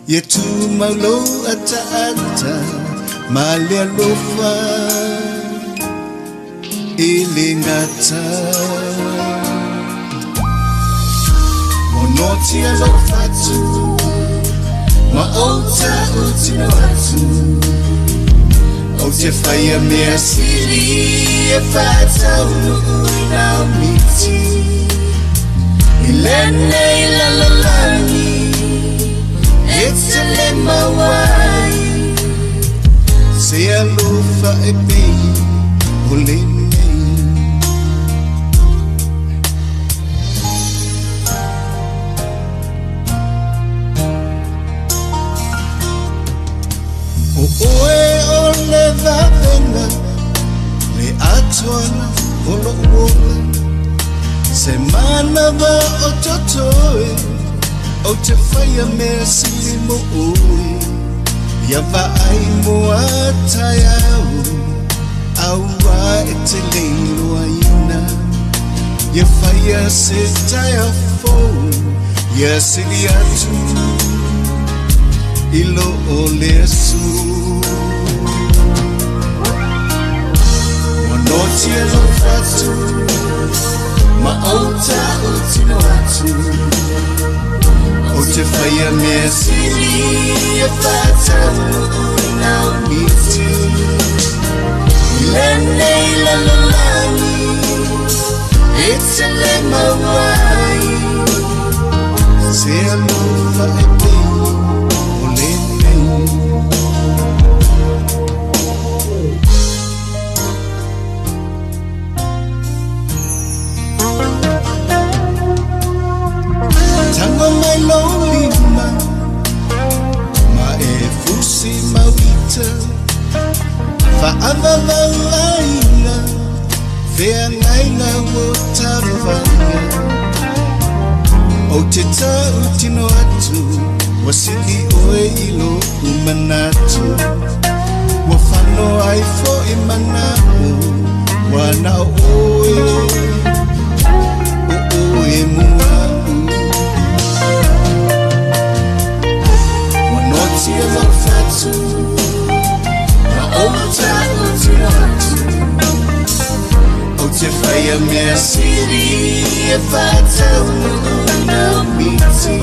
Ia tu maulo ataata ma le alofa e le gata Monoti alofa atu ma ota utino atu O te whaia mea siri e whātaunu ina o miti I lenei lalolagi e te le mauai Se alofa e pei o lenei O oe o le vavenga le atoaga o lou ola Se manava o totoe o te whaia mea sili mo oe Ia vaai mo a tai au aua e te leiloa ina Ia whaia se tai a fou Ia sili atu i lo o le asu Monoti alofa atu ma ota utino atu O te whaia mea sili e whātaunu ina o miti I lenei lalolagi e te le mauai Se alofa e pei o lenei Tango mai lo lima ma e fusi mauita Whaavavauaina feangaina o tawhanga O te tautino atu wa sili oe i lo umanatu Wa whano ai fo i manao wa nao oe o oe mua'u Wa noti alofa atu ma ota utino atu O te whaia mea siri e whātaunu ina o miti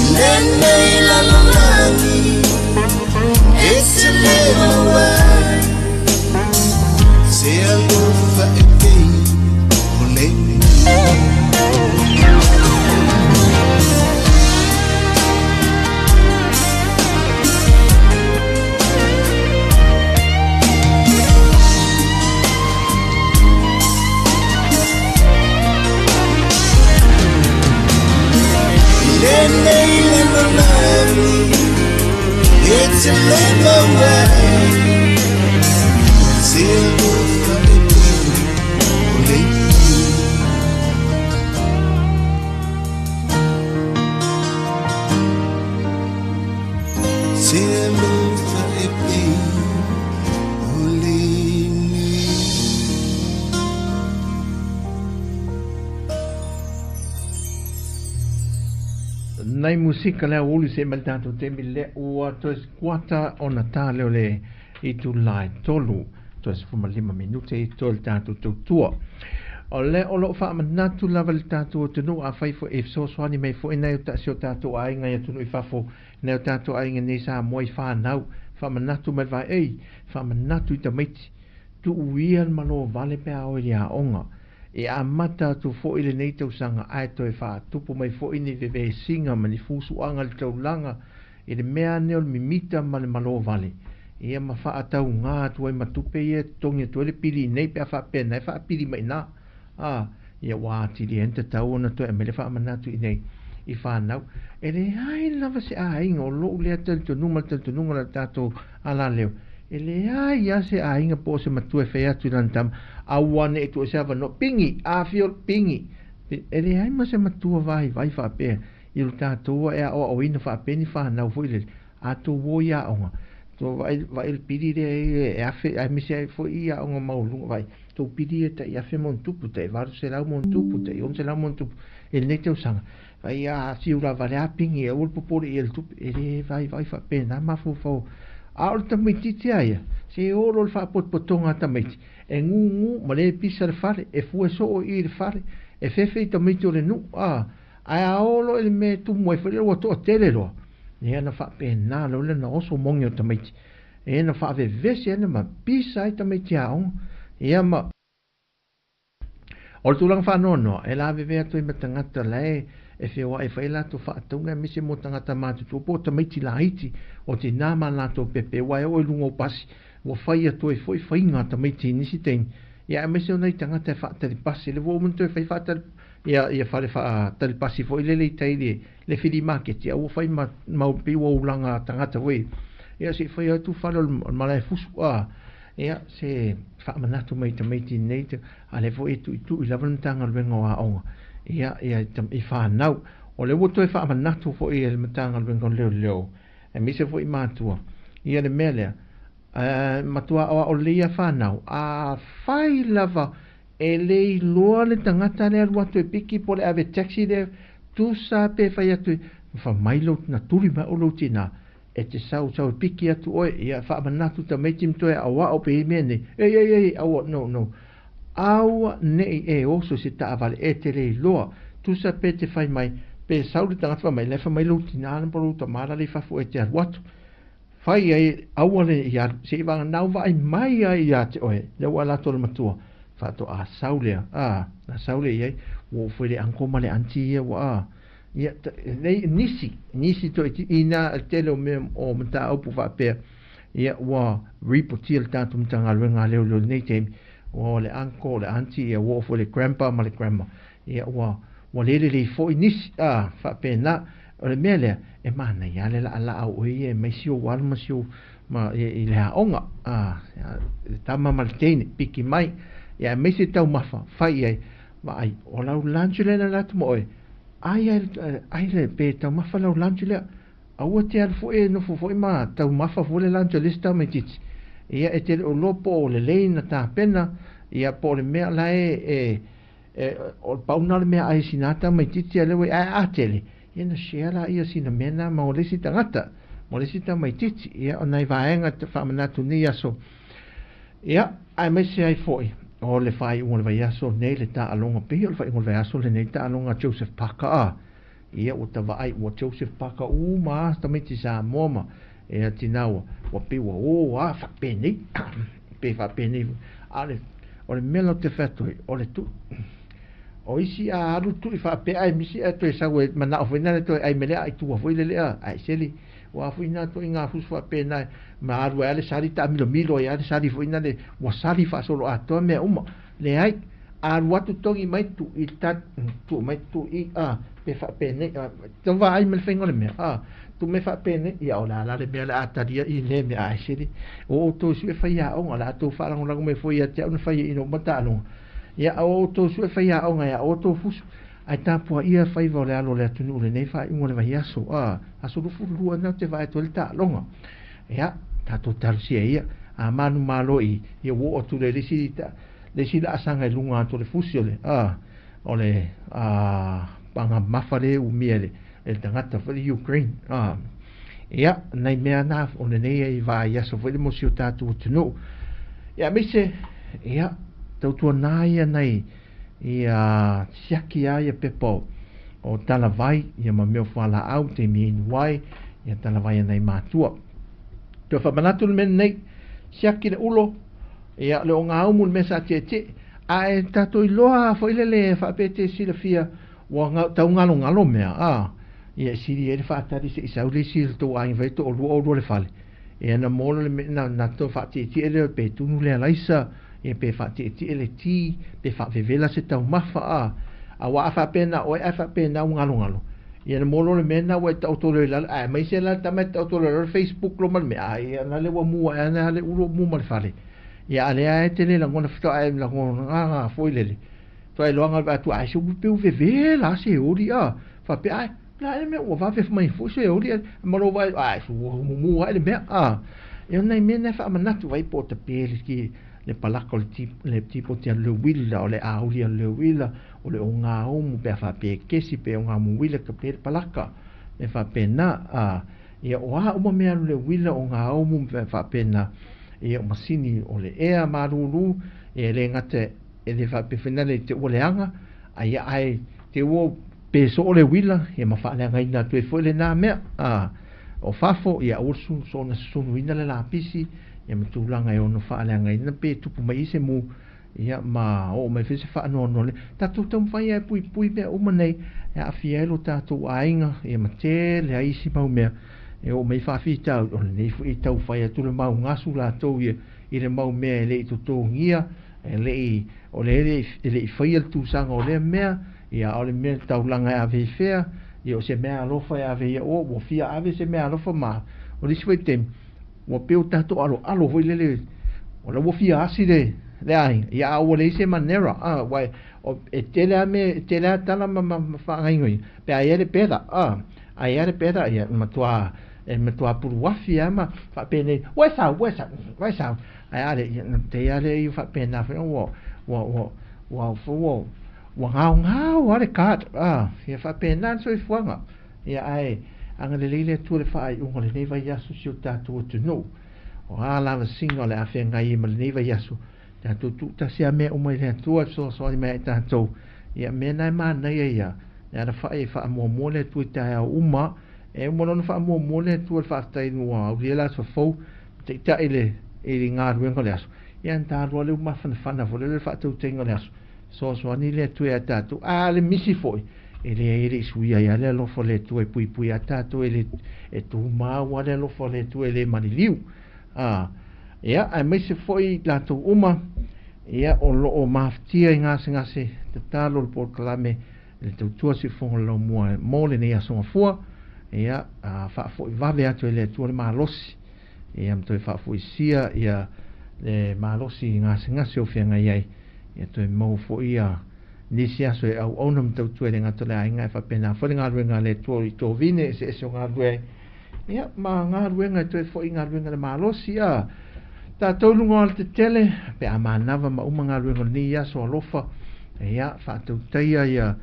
I lenei lalolagi e te le mauai Se alofa e pei o lenei Lenei lalolagi e te le mauai Se alofa e pei o lenei Se alofa e pei o lenei Nai musika lea ulu se mai le tatou taimi lea ua toe kuata ona tā leo le itu lae tolu toe 15 minute i toe le tatou tautua. O le o loo faamanatu lava le tatou atunuu afai foi e fesoasoani mai foi nai o si o tatou aiga i atunuu i fafo nai o tatou aiga nei Samoa i whanau faamanatu mai le vae ei faamanatu i tamaiti tuuia le malo vale pe a oe i le aoga e amata atu foi lenei tausaga ae toe faatupu mai foi ni vevesiga ma ni fusuaga le taulaga i le mea ane o le mimita ma le malo vale ia ma faataugā atu ai ma tupe ia e totogi atu ai le pili nei pe a faapena e faapili mai nā a ia ua atili ai na tatau ona toe aumai le faamanatu i nei i whanau e leai lava se aiga o lou lea talitonuga ma le talitonuga o le tatou alaleo E leai lava se aiga po o se matua e fai atu i lana tama, Aua ne i tuu se avanoa, pigi, afio, pigi. E leai ma se matua vaivai faapea i lo tatou e aoaoina faapea ni fanau foi lele, a tou o i aoga, tou vaai, vaai le pili lea e afe, aemaise ai foi i aoga maualuluga, vaai, tou pili e tai afe ma ona tupu, tai 800 ma ona tupu, tai 600 ma ona tupu i lenei tausaga. Vaai a fiu lava le a pigi, aua le popole i ai le tupe, e le vaivai faapena mafaufau. A o le tamaitiiti a ia, se olo le faapotopotoga a tamaiti, e gugu ma le pisa le fale, e fue soo i i le fale, e fefe i tamaiti o le nuu, a, ae a olo i le mea e tumu ai foi lea ua toatele loa, ia na faapena loa lea na oso mogi o tamaiti, e na faavevesi ai ma pisa ai tamaiti aoga, ia ma. O le tulaga faanoanoa, e lavevea atu ai ma tagata la e feoai e fai a latou faatauga aemaise mo tagata matutua po o tamaiti laiti o tina ma latou pepe aua e oo i luga o pasi ua fai atu ai foi faiga a tamaiti i nisi taimi ia aemaise o nai tagata e faatali pasi lea ua uma ona toe fai faatali ia ia fale faatali pasi foi lele i tai le le filimaketi a ua fai ma mau pei ua ulaga tagata foi ia se i fai atu fale o le malae fusu a Ia, se faamanatu mai i tamaiti nei, a lea foi e tuitui lava le Matagaluega o Aoga, ia, ia, i fanau. O lea ua toe faamanatu foi e le Matagaluega o Leoleo, aemaise foi matua, ia le mea lea, e matua aoao lelei ia fanau, afai lava e le iloa le tagata lea alu atu e piki po o le ave taxi lea, tusa pe fai atu, fai mai lou, na tuli mai o lou tina, E te sausau e piki atu oe, ia faamanatu tamaiti ma toe aoao pe i mea nei. Ei, ei, ei, aua, no, no. Aua nei e oso i se taavale, e te le iloa. Tusa pe te fai mai, pe sau le tagata fai mai, la e fai mai lou tinā po lou tamā lale i fafo e te alu atu. Fai ai, aua le i alu, se i vaganau vaai mai ai ia te oe, lea ua ala atu o le matua. Faatoa sau lea, a, na sau lea i ai, ua oo foi le uncle ma le aunty ia ua, a, Ia, nei, nisi, nisi toʻiti, inā le tele o mea o mataupu faapea, ia, ua ripotia le tatou Matagaluega a Leoleo i lenei taimi, ua o le uncle, le aunty, ia, ua oo foi le grandpa ma le grandma, ia, ua, ua le lelei foi nisi, a, faapena. O le mea lea, e manaia lava le laalaa o oe ia e mai si ou alo ma si ou, ma, i le aoga, a, le tama ma le teine, piki mai, ia, aemaise taumafa, fai i ai, vaai, o lau lunch lea na alu atu ma oe, Ai ai ai le pe taumafa lau lunch lea. Aua te alu foi e nofo foi ma taumafa foi le lunch a le isi tamaitiiti. Ia e te le o iloa po o lelei na tapena, ia po o le mea la e e e o le pau na o le meaai a sina tamaitiiti a lea ua i ae a tele, ia na share laia sina mea na ma le isi tagata, ma le isi tamaitiiti. Ia o nai vaega te faamanatu nei aso. Ia, aemaise ai foi o le faaiuga o le vaiaso nei le taaloga, pei o le faaiuga o le vaiaso lenei le taaloga a Joseph Parker a. Ia, ua tavaai ua Joseph Parker uma a tamaiti Samoa ma ia tina ua, ua pei ua o a faapenei, pe faapenei. A o le, o le mea la ou te fai atu ai, o le tu, o isi a alu tui faapea ae misi ae toe sau e manao foi nale toe ai me le ai tua foi lele a, ae seli, Ua foi ina ituaiga fusu faapena ma alu ai lava le sali taamilomilo ai lava le sali foi lea ua sali faasoloatoa mea uma. Leai, a alu atu togi mai tuu i ta tuu mai tuu i a pe faapenei a tau vaai ma le faiga o le mea a tuu mai faapenei ia o le a la le mea o le a talia i lea mea ae sili o outou sue faiaoga o le a outou faalagolago mai foi ia te au na fai ai ina ua uma taaloga ia o outou sue faiaoga ia outou fusu Ae tapuaia faiva o le alo o le atunuu i lenei faaiuga o le vaiaso, a, aso 22 na ou te vaai atu ai le taaloga. Ia, tatou talosia ia, a manumalo i, ia ua oo atu lea i le isi, le isi laasaga i luga atu o le fusi o le, a, o le, a, paga mamafa lea e umia e le, e le tagata foi le Ukraine, a. Ia, nai mea na o lenei ai vaiaso foi le mo si o tatou atunuu. Ia, aemaise, ia, tautuana ia nai, Ia siaki a ia pepa o talavai ia ma mea o fualaau taimi inu ai ia talavai a nai matua. Toe faamanatu le mea lenei, siaki le ulo, ia le ogaumu le mea sa tietie, ae tatou iloa foi lele faapea te silafia ua taugalogalo mea, a, ia e sili ai le faatali se i sau le isi o le tou aiga fai toalua oulua le fale, ia na mola le mea na, na toe faatietie lea pe tunu le alaisa, ia pe faatietie le ti, pe faavevela se taumafa, a, aua a faapena oe ae faapena ua galogalo, Ia na maua loa le mea lena ua e taoto loa i lalo, aemaise la le tama e taoto loa i lalo le Facebook loa ma le mea, a ia la lea ua mu ae ana le ulu o mu ma le fale. Ia a lea e te le lagona faatoa e lagona foi lele. Faatoa e loaga le vaai atu, ai se ua peu veve la se oli a. Faapea, ai, la e mea ua vave mai foi se oli ma lou vaai, ai, su ua mumu ae le mea a. Ia o nai mea na e faamanatu vai po o tape le ki le palaka o le ti le tipoti a le uila o le auli a le uila o le ogaumu pe a faapea e kesi pe ogaumu uila ka pe le palaka e faapena a. Ia o a uma mea alu le uila ogaumu pe faapena ia o masini o le ea malūlū ia e le gata e le faapea foi lale te ua leaga a ia ae te ua pe soo le uila ia ma faaleagaina atu ai foi lenā mea a o fafo ia aua le soona susunuina le lapisi ia ma tulaga e ono faaleagaina pe tupu mai ai se mu ia ma oo mai foi se faanoanoa le tatou taumafai ai e puipui mea uma nei e aafia ai lo tatou aiga ia ma tele ai isi mau mea e oo mai faafitauli o lenei foi e tau fai atu le mau gasu latou ia i le mau mea e le i totogia e le i o le e le i faia le tusaga o lea mea ia o le mea taulaga e ave i fea ia o se mea alofa e ave ia o ua fia ave se mea alofa ma o le isi foi taimi ua pei o tatou aloalo foi lele o la ua fia asi le le aiga ia a ua leai se manera a ua e tele a me e tele a tala ma ma, ma faagaioia pe a ia le pela a a ia le pela ia matua e matua puluafi a ma faapenei ua sau ua sau ua sau ae a le ia te ia le i faapena foi ua ua ua ua ua ua gaogao a le card a ia faapena le soifuaga ia ae agalelei le Atua i le faaiuga o lenei vaiaso si o tatou atunuu. O a lavasiga o le a feagai ai ma lenei vaiaso, tatou tuutasi a mea uma i le Atua e fesoasoani mai ai tatou. Ia mea na e manaia ia, le alafai e faamuamua le Atua i taeao uma, e uma loa ona faamuamua le Atua i le faafetai ua aulia le aso fou, taitai le i le galuega o le aso. Ia na ta alu lea ua mafanafana foi lea le faatautaiga o le aso. Fesoasoani le Atua ia tatou. A le misi foi, e leai e le i suia ai lava le alofa o le Atua e puipui a tatou e le e tumau lava le alofa o le Atua e le maliliu. A ia aemaise foi latou uma ia o lo o mafatia i gasegase tatalo le polokalame le tautua siufofoga o le laumua mo lenei aso gafua ia a faafoi vave atu e le Atua le malosi ia ma toe faafoisia ia le malosi i gasegase o feagai ai ia toe maua foi ia nisi aso e auauna ma tautua i le gata o le aiga e faapena foi le galuega a le Atua i tovine eseese o galulue ai ia ma galuega e toe foi galuega le malosi a tatou i luga o alatetele pe a manava ma uma galuega o lenei aso alofa ia faatautaia ia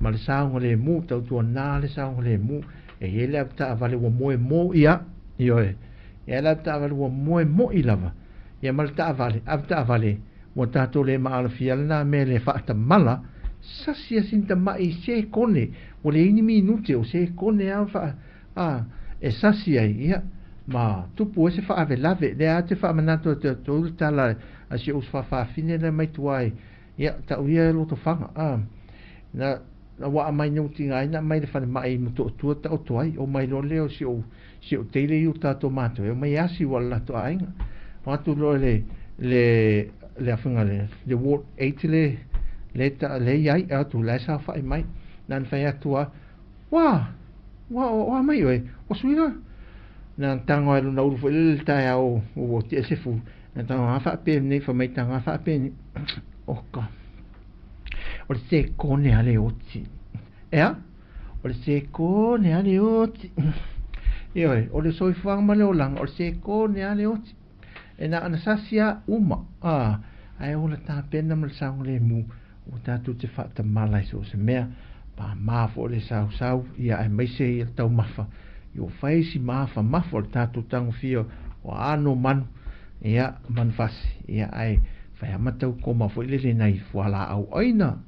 ma le saogalemu tautuana le saogalemu e i ai le avetaavale ua moe mo ia ioe e ai le avetaavale ua moe moi lava ia ma le taavale avetaavale ua tatou le maalofia lena mea le faatamala sasi asi tamai sekone ua leai ni minute o sekone a fa a e sasi ai ia ma tupu ai se faavelave lea a te faamanatu atu atu le tala a si ou uso faafafine lea mai tua ai ia tau ia e lotofaga a na na ua aumai nei tiga ai na aumai le falemai i Motootua taoto ai o mai loa lea o si ou si ou teile i uta atu o matou e omai asi ua le latou aiga o atu loa le le le afiga le le ward 8 le le ta le iai atu la e saofai mai na na fai atu a ua ua ua mai oe o suila na tago ai lona ulu foi le taeao ua tia se fulu na tago a faapea nei fai mai taga faapea nei oka o le sekone a le oti ea o le sekone a le oti ioe o le soifuaga ma le olaga o le sekone a le oti e na ona sasi a uma a ae ola tapena ma le saogalemu ua tatou te faatamala i so o se mea pamā foi le sausau ia aemaise ia le taumafa ia ua fai si mafamafa o le tatou tagofia o aano manu ia manufasi ia ae fai lava ma tau koma foi lele nai fualaau aina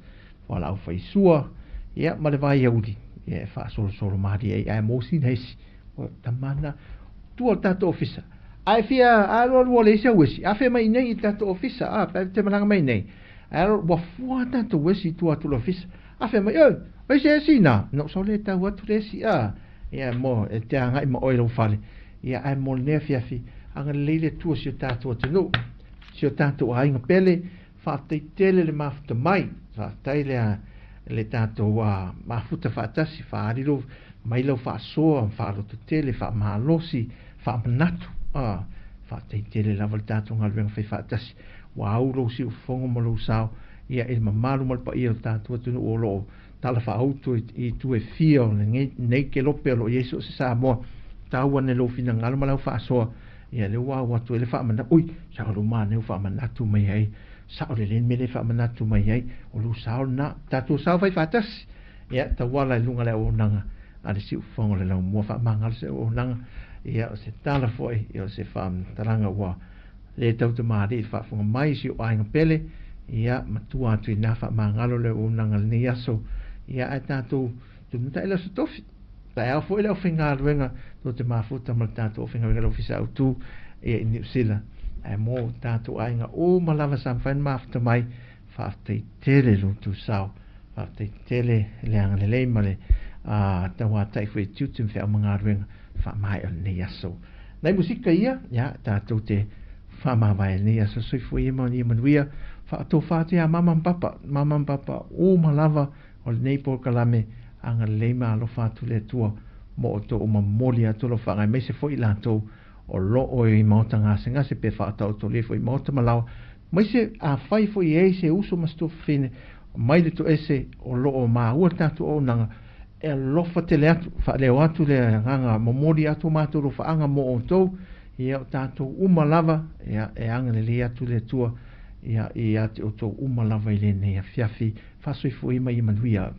fualaau faisua ia ma le vaiauli ia e faasolosolo malie ai ae mo sina isi o tamana tua o le tatou ofisa ae fia alualu o le isi au esi afe mai nei i le tatou ofisa a pe te malaga mai nei ae ua fua tatou esi i tua atu le ofisa afe mai oi oi se esi na no so le tau atu le esi a ia mo e te agai ma oe lau fale ia ae mo lenei afiafi agalelei le Atua si o tatou atunuu si o tatou aiga pele faafetai tele le mafuta mai faafetai le le tatou mafuta faatasi faaali lou mai lau faasoa faalototele faamalosi faamanatu faafetai tele lava le tatou galuega fai faatasi ua au lou siufofoga ma lou sao ia i le mamalu ma le paia o le tatou atunuu o loo tala faautu i itu e fia o lenei kelope o loo i ai so o se Samoa tau ane lou finagalo ma lau faasoa ia lea ua au atu ai le faamanatu ui sao lou manaia ua faamanatu mai ai sao lelei le mea lea e faamanatu mai ai o lou sao lena tatou sao fai faatasi ia tauala i luga le auaunaga a le siufofoga o le laumua faamagalo se auaunaga ia o se tala foi ia o se faamatalaga ua le tautamalii i le faafofoga mai si ou aiga pele ia matua atu i ina faamagalo le auaunaga i lenei aso ia ae tatou tunutai le aso tofi taeao foi le aufaigaluega tou te mafuta ma le tatou aufaigaluega i le ofisa autu ia i Niu Sila ae mo tatou aiga uma lava sa mafai ona mafuta mai faafetai tele lo outou sao faafetai tele le agalelei ma le tauatai foi i tiute ma feau ma galuega faamaea o lenei aso. Nai musika ia, ia tatou te faamavae lenei aso soifua ia ma ia manuia faatofa atu ia mama ma papa, mama ma papa uma lava o lenei polokalame agalelei ma alofa atu le Atua mo outou uma momoli atu alofaga aemaise foi i latou o loo i maota gasegase pe faataotolia foi i maota ma laoa maise afai foi e ai se uso ma se tuafafine mai le toese o loo maua le tatou auaunaga e alofa tele atu faaleo atu le agaga momoli atu o matou alofaaga mo outou ia o tatou uma lava ia e agalelei atu le Atua ia ia te outou uma lava i lenei afiafi faasoifua ma ia manuia.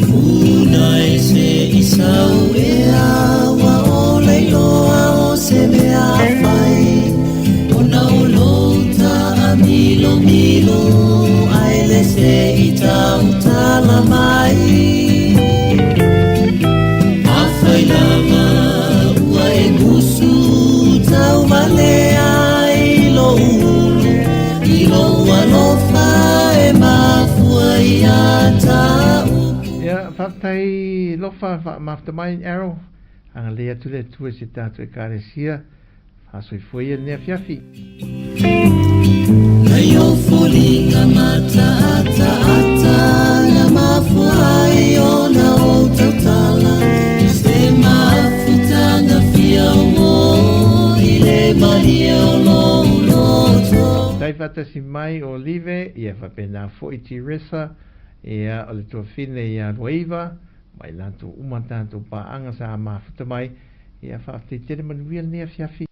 Funa e se i sau e aua o leiloa o se mea fai Ona o lou ta milo milo ai le se i tautala mai Afai lava ua e musu tau vale ai lo ulu I lou alofa e mafua ia tau Ia, faafetai Lofa faamafuta mai Arrow agalelei atu le Atua i se tatou Ekalesia faasoifua ia lenei afiafi. Nai o foliga mataataata na mafua ai ona o tautala I se mafutaga fia o i le malie o lou loto Tai faatasi mai o Live, ia faapena foi Tiresa, ia o le tuafine ia Luaiva, ma i latou uma tatou paaga sa mafuta mai, ia faafetai tele manuia lenei afiafi.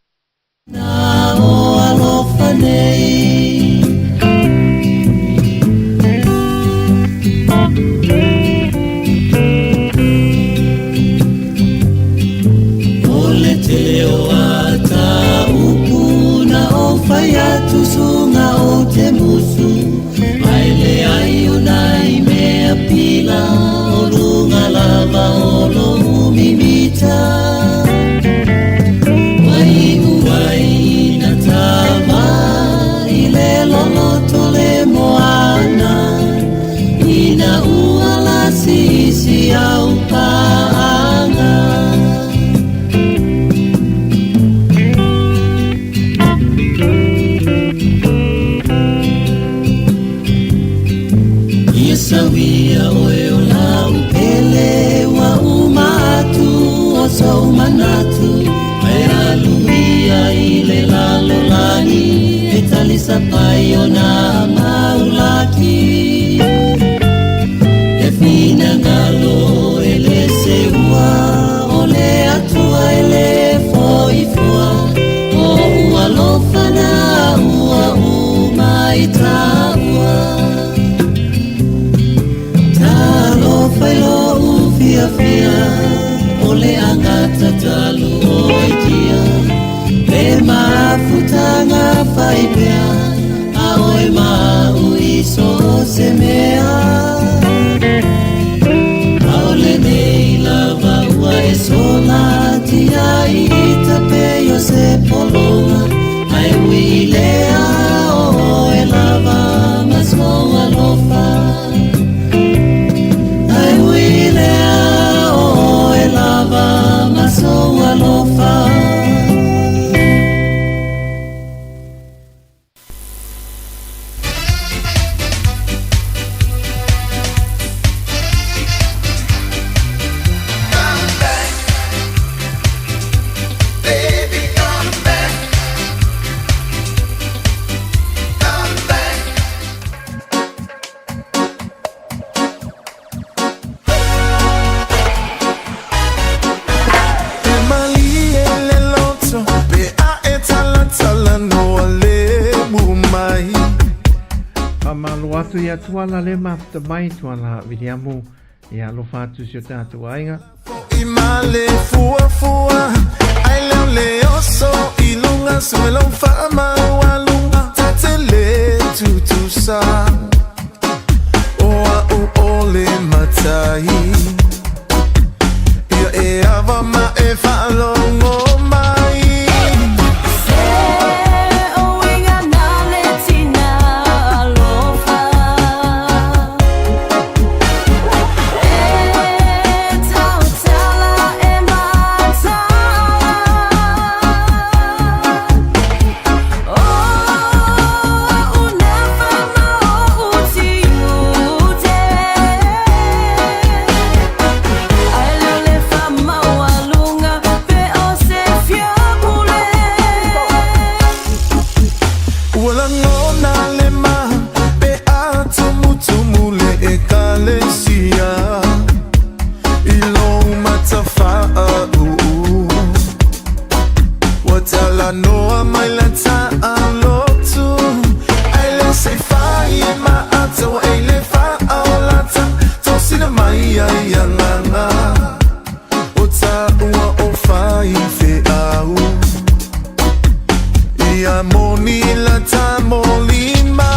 Na o alofa nei O le tele o a ta upu na o fai atu suga o te musu Ai le ai o nai mea pila o luga lava o lo mimita Mai uai na tava i le loloto le moana Ina ua lasi isi au paanga Ia sauia oe o lau pele ua uma atu o sou manatu Ae alu ia i le lalolagi e talisapai o nā maulaki E finagalo e le seua o le Atua e le foifua O ua alofa na ua uma i taua Talofa i lou fiafia o le agata talu o itia Le mafutaga faipea a oe mau i so o se mea Ao lenei lava ua e sola tia i tape o se pologa Ai ui i lea o oe lava ma sou alofa. atu ia Tuala le mafuta mai, Tuala Viliamu, ia alofa atu si o tatou aiga. I male fuafua ai leo le oso i luga suelo faamaualuga tatele tutusa o a'u o le matai ia e ava ma e faalogo mai. Se uiga na le tina alofa E tautala e mataala O una fama o utiute Ai leo le faamaualuga pe o se fiapule. Ua lagona le ma pe a tumutumu le ekalesia i lou matafaauu ua talanoa mai la taalotu ai leo seifai e maata ua ei le faaolata tosina mai ai agaga o taua o faifeau ia moni la tamolima.